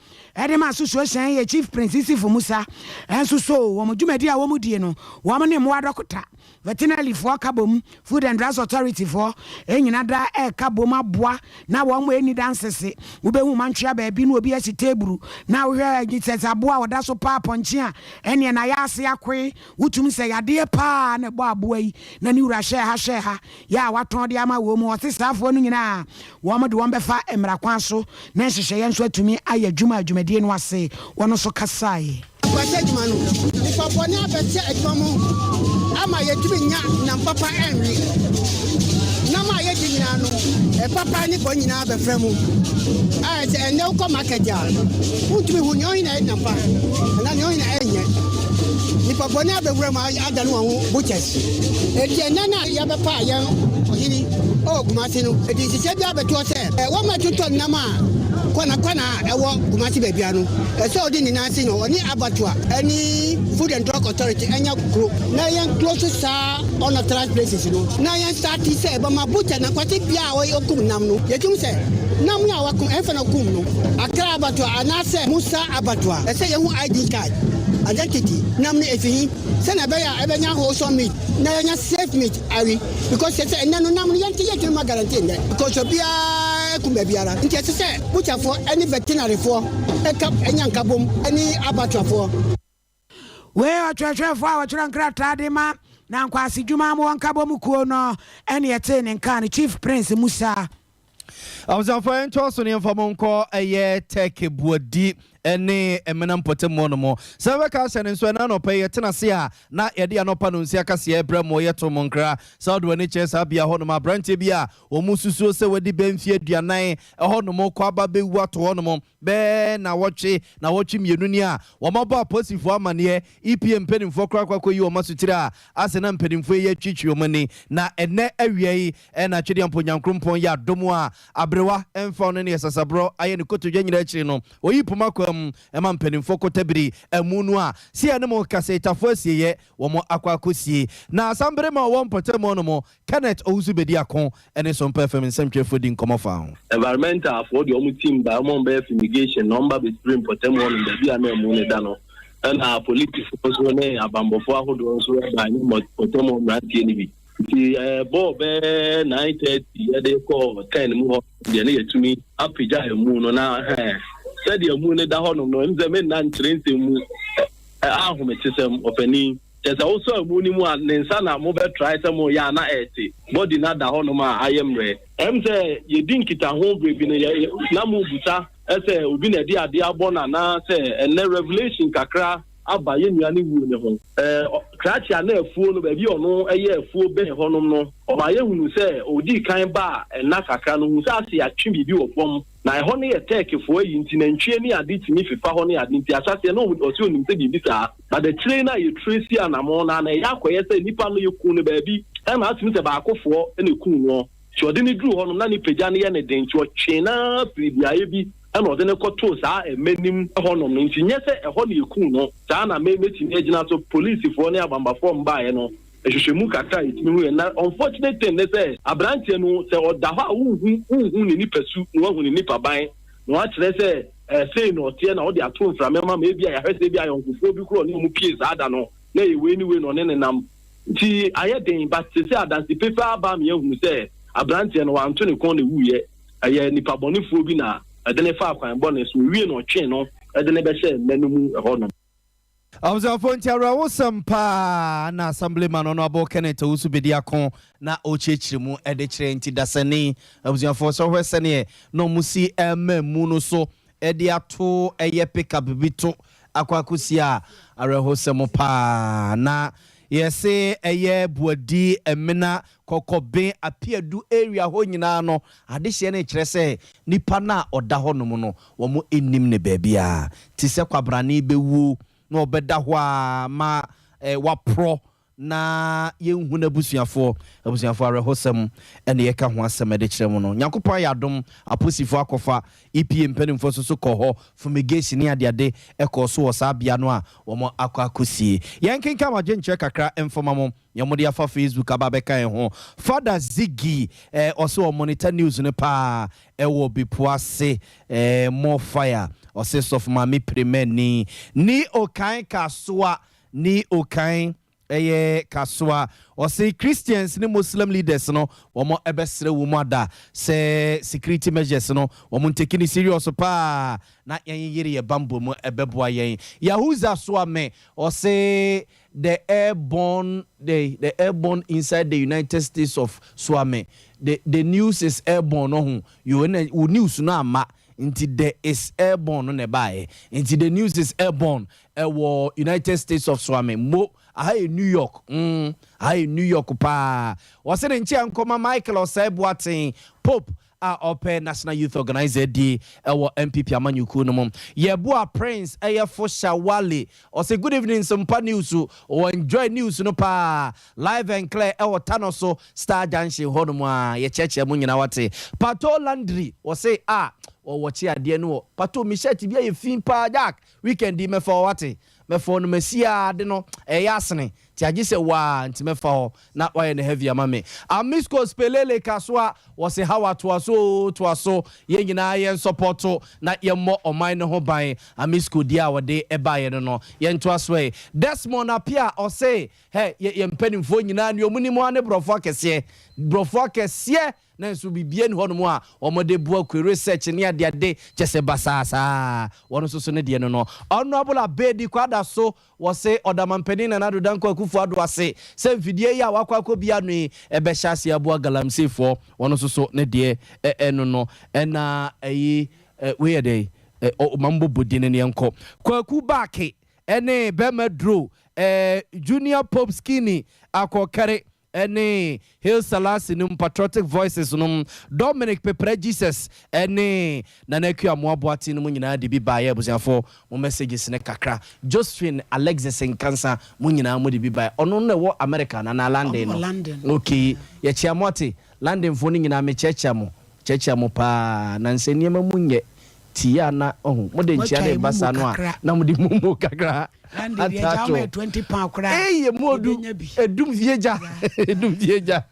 de ma Association yɛ Chief Prince Issifu Musa nso soo wɔn dwumadi a wɔn die no wɔn ne mmoa dɔkota, Veterinary foɔ ka bom, Food and Drugs Authority foɔ nyina da ɛka bom aboa na wɔn ɛnni dansese. Wobɛhu mantwea baabi na obi asi teeburu na wohwɛ sɛ aboa a ɔda so paa pɔnkye a ɛneɛ na yɛ ase akoe. Wotumi sɛ yadeɛ paa na ɛbɔ aboa yi na ne wura hwɛɛ ha hwɛɛ ha yɛ a watɔn de ama wɔn mu. Ɔse saafoɔ no nyinaa wɔn de wɔn bɛfa mmara kwan so na nhyehyɛeɛ nso atumi ayɛ adwuma a dwumadie no ase wɔn nso kasaeɛ. Akwasi adwuma no, nnipa bɔne abɛkyɛ adwuma mu ama yɛntumi nnya nam papa nwe. Nam a yɛdi nyinaa no, papa ne bɔne nyinaa bɛfra mu. Ayɛ sɛ ɛnnɛ wokɔ market a, wontumi hu nea ɔhe na ɛyɛ nam pa anaa nea ɔhe na ɛnyɛ. Nnipa bɔne abɛwura mu adane wɔn ho butchers. Enti ɛnnɛ no a yɛbɛpaa yɛn ɔhene wɔ Kumasi no, ɛde nhyehyɛe bi abɛto hɔ sɛ wɔn a ɛtotɔ nam a kwanakwana a ɛwɔ Kumasi baabiara no, ɛsɛ sɛ ɔde ne nan ase na ɔne abattoir ne Food and Drug Authority anya kuro na yɛn close saa unauthorized places no na yɛn start sɛ ɛbɛma butcher na nkwate bia a ɔkum nam no yɛtum sɛ nam no a wakum ɛmfa na ɔkum no Accra abattoir anaasɛ Musa abattoir ɛsɛ yɛhu ID card identity nam no efi he sɛnea ɛbɛyɛ a ɛbɛnya wholesome meat na yɛnya safe meat awe because sɛ sɛ ɛnɛ no nam no yɛnte yɛntumi ma guarantee nnɛ because obiara kum baabiara nti ɛsɛ sɛ butcherfoɔ ɛne veterinaryfoɔ ɛka ɛnya nkabom ɛne abattoirfoɔ. Wei ɔtwerɛtwerɛfoɔ a ɔtwerɛ nkrataa de ma Nankwaase dwuma mu wɔn nkabom kuo no ɛne ɛtee ne nka no Chief Prince Musa. Abusuafoɔ yɛntoa so ne yɛmfa mo nkɔ ɛyɛ Turkey Buadi ne Emena mpɔtam hɔ nom. Sɛ wobɛka ahyɛ ne nso ɛna anɔpa yi yɛtena ase a na yɛde anɔpa no nsia kaseɛ brɛ mo yɛto mo nkra. Sɛ wode w'ani kyerɛ saa bea hɔ nom aberanteɛ bi a wɔn susuo sɛ wadi bɛ mfeɛ 40 ɛhɔ nom kɔ aba bɛwu ato hɔ nom bɛɛ nawɔtwe nawɔtwe mmienu ni a wɔabɔ apolisifoɔ amaneɛ EPA mpanimfoɔ koraa kɔ akɔyi wɔn asotire a asɛ na mpanimfoɔ yi atwitwi wɔn ani na ɛnɛ awia yi Ɛna Twedeampo Nyankrompɔn yɛ adom a aberewa mfa ɔno ne asasaborɔ ayɛ ne kotodwe nyinaa akyiri no, ɔyi poma kwaa mu ma mpanimfoɔ kɔtabiri amu no a se yɛne mo rekasa yi Tafo asieeɛ wɔn akɔ akɔsie. Na Asamberema a ɔwɔ mpɔtam hɔ nom, Kenneth Owusu Bediako ne Sompa FM nsɛmtwerɛfoɔ di nkɔmmɔ faa ho. Environmental foɔ deɛ wɔn team ba wɔn bɛyɛ fumigation na wɔn ba bɛ spray mpɔtam hɔ nom baabi a na ɛmu no da no ɛna polisifoɔ nso ne abanbɔfoɔ ahodoɔ nso ba ne mpɔtam hɔ mmeranteɛ no bi. Nti ɛbɔɔ bɛyɛ 9:30 yɛde kɔɔ 10 mu hɔ deɛ ne yɛtumi apagya emu no na hɛn sɛdeɛ emu no da hɔnom no ɛmu sɛ menna nkyerɛ nsɛm mu ahometesɛm ɔpanin kyɛ sɛ wosɔ emu no mu a ne nsa na mobɛtrae sɛ moyɛ a na ɛte bɔdi no ada hɔnom a ayɛ mmerɛ. Ɛm sɛ yɛdi nkitaho berɛ bi no yɛ na mobusa sɛ obi na ɛde adeɛ abɔ no anaa sɛ ɛnnɛ revelation kakra aba yɛn nua no wuo no ho. Ɛɛ, krakye anaa afuo no, baabi a ɔno yɛ afuo bɛn hɔnom no, ɔmaa yɛhunuu sɛ ɔdii kan baa nna kakra no, ɔhuu sɛ ase atwe biribi wɔ fam. Na ɛhɔ no yɛ Turkfoɔ ayi nti, nantwie ne ade tumi fefa hɔ ne ade nti, ahyɛaseɛ no ɔse ɔnim sɛ biribi saa. But akyire yi no a yɛtrace anamɔn no a, na ɛyɛ akɔyɛ sɛ nipa no yɛkuu no baabi, ɛna atumi sɛ baakofoɔ na ɛkuu noɔ. Nti ɔde no duruu hɔnom na ne pagya no yɛ no den nti ɔtwee no ara firii beaeɛ bi na ɔde no kɔtoo saa mmɛ no mu hɔnom no. Nti nyɛ sɛ ɛhɔ na yɛkuu no. Saa na me mɛtumi agyina so. Polisifoɔ ne abambafoɔ mbaeɛ no, nhwehwɛmu kakra a yɛtumi huiɛ. Na unfortunate thing ne sɛ aberanteɛ no sɛ ɔda hɔ a wonhu wonhu ne nipasu na woahu ne nipaban na woakyerɛ sɛ eh, sei na ɔteɛ na wode ato mframa mu ama ebia yɛahwɛ sɛ ebia ayɔnkofoɔ bi koraa ɔne wɔn pie saa da no na ɛyɛ wei ne wei na ɔne ne nam. Nti ayɛ den but sesei adanse pefee aba ama yɛahunu sɛ abranteɛ no wanto ne kɔn na ɛwuiɛ. Ɛyɛ nipa bɔnefoɔ bi na ɛde no faa kwan bɔne so, ɔwie na ɔtwee no de no bɛhyɛɛ mmɛ no mu ɛhɔ nom. Abusuafoɔ nti awerɛhosɛm paa na Assemblyman Honourable Kenneth Owusu Bediako na ɔrekyerɛkyerɛ mu de kyerɛ nti dasani abusuafoɔ sɛ wohwɛ sɛdeɛ na wɔn si rema mu no so de ato ɛyɛ pickup bi to akɔ akɔsi a awerɛhosɛm paa na yɛse ɛyɛ Buadi, Amina, Kɔkɔbe, Apiadu area hɔ nyinaa no adehyeɛ no rekyerɛ sɛ nipa no a ɔda hɔ nom no wɔn nnim no baabiara te sɛ kwabrane bɛwuo na ɔbɛda hɔ ara ma waporɔ na yɛnhu n'abusuafoɔ. Abusuafoɔ, awerɛhosɛm na yɛka ho asɛm de kyerɛ mo no. Nyankopɔn ayɛ adom, aposifoɔ akɔfa, EPA mpanimfoɔ nso so kɔɔ hɔ, fumigation ne adeade kɔɔ so wɔ saa bea no a wɔn akɔ akɔsie. Yɛnkenkan mo adwenkyerɛ kakra mfama mo, nea mode afa Facebook aba abɛka yɛn ho. Father Ziggy, eh, ɔse ɔmonitor news no paa ɛwɔ Bepuase, eh, more fire. Ɔse Sɔfo Maame Pirimani, Ni Okan Kasoa, Ni okan ɛyɛ kasoa. Ɔse Christians ne Muslim leaders no wɔn ɛbɛsrɛ wɔn ada sɛ security measures no wɔn nteki no serious paa na yɛn yere yɛ banbɔ mu ɛbɛboa yɛn. Yahuza Soame ɔse the airborne the the airborne inside the United States of Soame the the news is airborne ɔho yoo ɛna wo news no amma nti the is airborne no na ɛbaeɛ nti the news is airborne Ɛwɔ United States of Soame mo aha yɛ New York mm aha yɛ New York paa Wɔse ne nkyea nkɔma Michael Osei Boateng Pope a ɔpɛ National Youth Organiser adie ɛwɔ NPP amanyɔkuo no mu Yɛboa Prince ɛyɛ Fosha Wale ɔse good evening Nsɛmpa news wɔ enjoy news no paa live and clear ɛwɔ Tano so Star Junction hɔ nom a yɛkyerɛkyerɛ mo nyinaa wate Pato Landry wɔse a wɔwɔkye adeɛ no wɔ Pato me shirt bi ayɛ fi paa Jack Weekend yi mɛfa hɔ wate, mɛfa hɔ no masi aa ade no ɛyɛ asene nti agye sɛ waa nti mɛfa hɔ na wayɛ no heavy ama me. Amisco Spelele Kasoa wɔse Hawa toa so oo toa so yɛn nyinaa yɛn sɔpɔto na yɛmmɔ ɔman no ho ban Amisco deɛ a wɔde baeɛ no no yɛntoa so ɛ. Desmond Appiah ɔse hɛ yɛ yɛn mpanimfoɔ nyinaa nea ɔmo nim ara ne brɔfo akɛseɛ brɔfo akɛseɛ Nanso biribiara nni hɔnom a wɔde boa kue research ne adeade kyɛ sɛ basaa saa. Wɔn nso so ne deɛ no no. Honourable Abedi Kwadaso wɔse ɔda Manpanin Nana Addo Dankwa Akufo. Akufo Addo ase sɛ mfidie yi a wakɔ akɔ bia no yi ɛbɛhyɛ ase aboa galamseyfoɔ. Wɔn nso so ne deɛ ɛno no ɛna ɛyi wei yɛ dɛ ɔma mbɔbɔ din ne yɛnkɔ Kwaku Baake ɛne bɛrima duro Junior Pope Skinny akɔkɛre ɛne Hail Salasi nom, Patriotic Voices nom, Dominic Peprɛ Jesus ɛne Nana Akua Mmoaboate no mu nyinaa de bi baeɛ. Abusuafoɔ, mo messages ne kakra. Josephine Alexis Nkansa, mo nyinaa mo de bi baeɛ. Ɔno no ɛwɔ America nana London no. London. Okay, yɛkyia mo ate. Londonfoɔ no nyinaa, mekyerɛkyerɛ mo, kyerɛkyerɛ mo paa na nsɛ nneɛma mu nyɛ tii a na ɔho mode nkyia de ba saa no a na mode mumu kakra. Atato ɛyɛ mu odu edum fie gya, edum fie gya.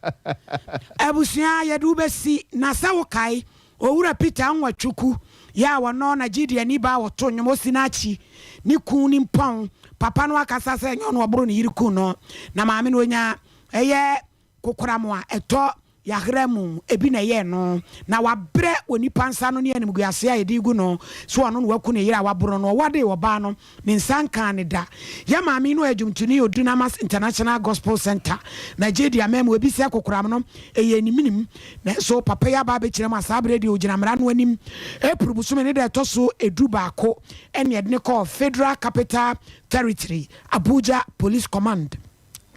Abusua, yɛde wobɛsi na sɛ wokae Owura Peter Nwachukwu yɛ a wɔno Nigeriani ba a wɔto nnwom Osinachi ne kun ne mpɔn papa no akasa sɛ ɛnyɛ ɔno ɔboro ne yere kun no, na maame no onya ɛyɛ kokoram a ɛtɔ yɛahra mu ebi na ɛyɛɛ no, na wabrɛ wɔ nipa nsa no ne animguase a yɛde gu no so. Ɔno na waku ne yere a waboro no. Ɔwade ɔbaa no ne nsa nkaa ne da. Yɛ maame no adwumtoni Odunamas International Gospel Center, Nigeria mɛmu ebi sɛ kokoram no ɛyɛ niminim. Nanso papa yi aba abɛkyerɛ mu a saa berɛ deɛ ogyina mmara no anim. April bosome ne da ɛtɔ so 11 ɛne ɛde ne kɔɔ Federal Capital Territory, Abuja Police Command,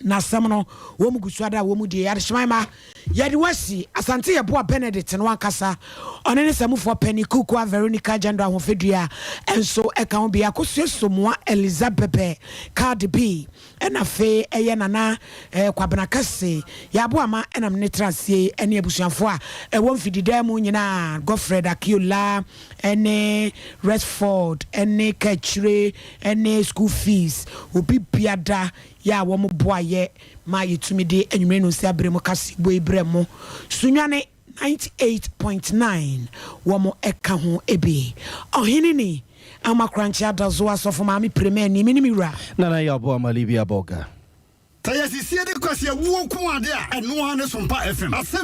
na asɛm no wɔn mu gu so ada a wɔn mu die. Adehyeman ma yɛde wasi Asante Yɛboa Benedict no ankasa, ɔne ne sɛmufoɔ pɛni Kukua Veronica Gender Ahofadua nso ɛka ho bi, Akosua Somoa Elizabeth Cardi B, ɛna afei ɛyɛ Nana Kwabena Kɛse yɛaboa ma ɛnam ne trasie, ɛne abusuafoɔ a ɛwɔ mfididan mu nyinaa, Godfred Akiola ɛne Resford ɛne Kɛkyire ɛne school fees, obi biada yɛ a wɔn boa yɛ ma yɛtumi de anwummerɛ no nsi abere mu kase bɔ ebrɛ mu. Sunyani 98.9 wɔn ɛka ho ebi. Ɔhene ni Amakorankye Adazo Asɔfo Maame Piremani mi ne mi wura. Nana yɛ ɔbɔ amali bi abɔga. Sɛ yɛsisie de kwasi awuo nko ade a, ɛno ara ne Sompa FM asɛm.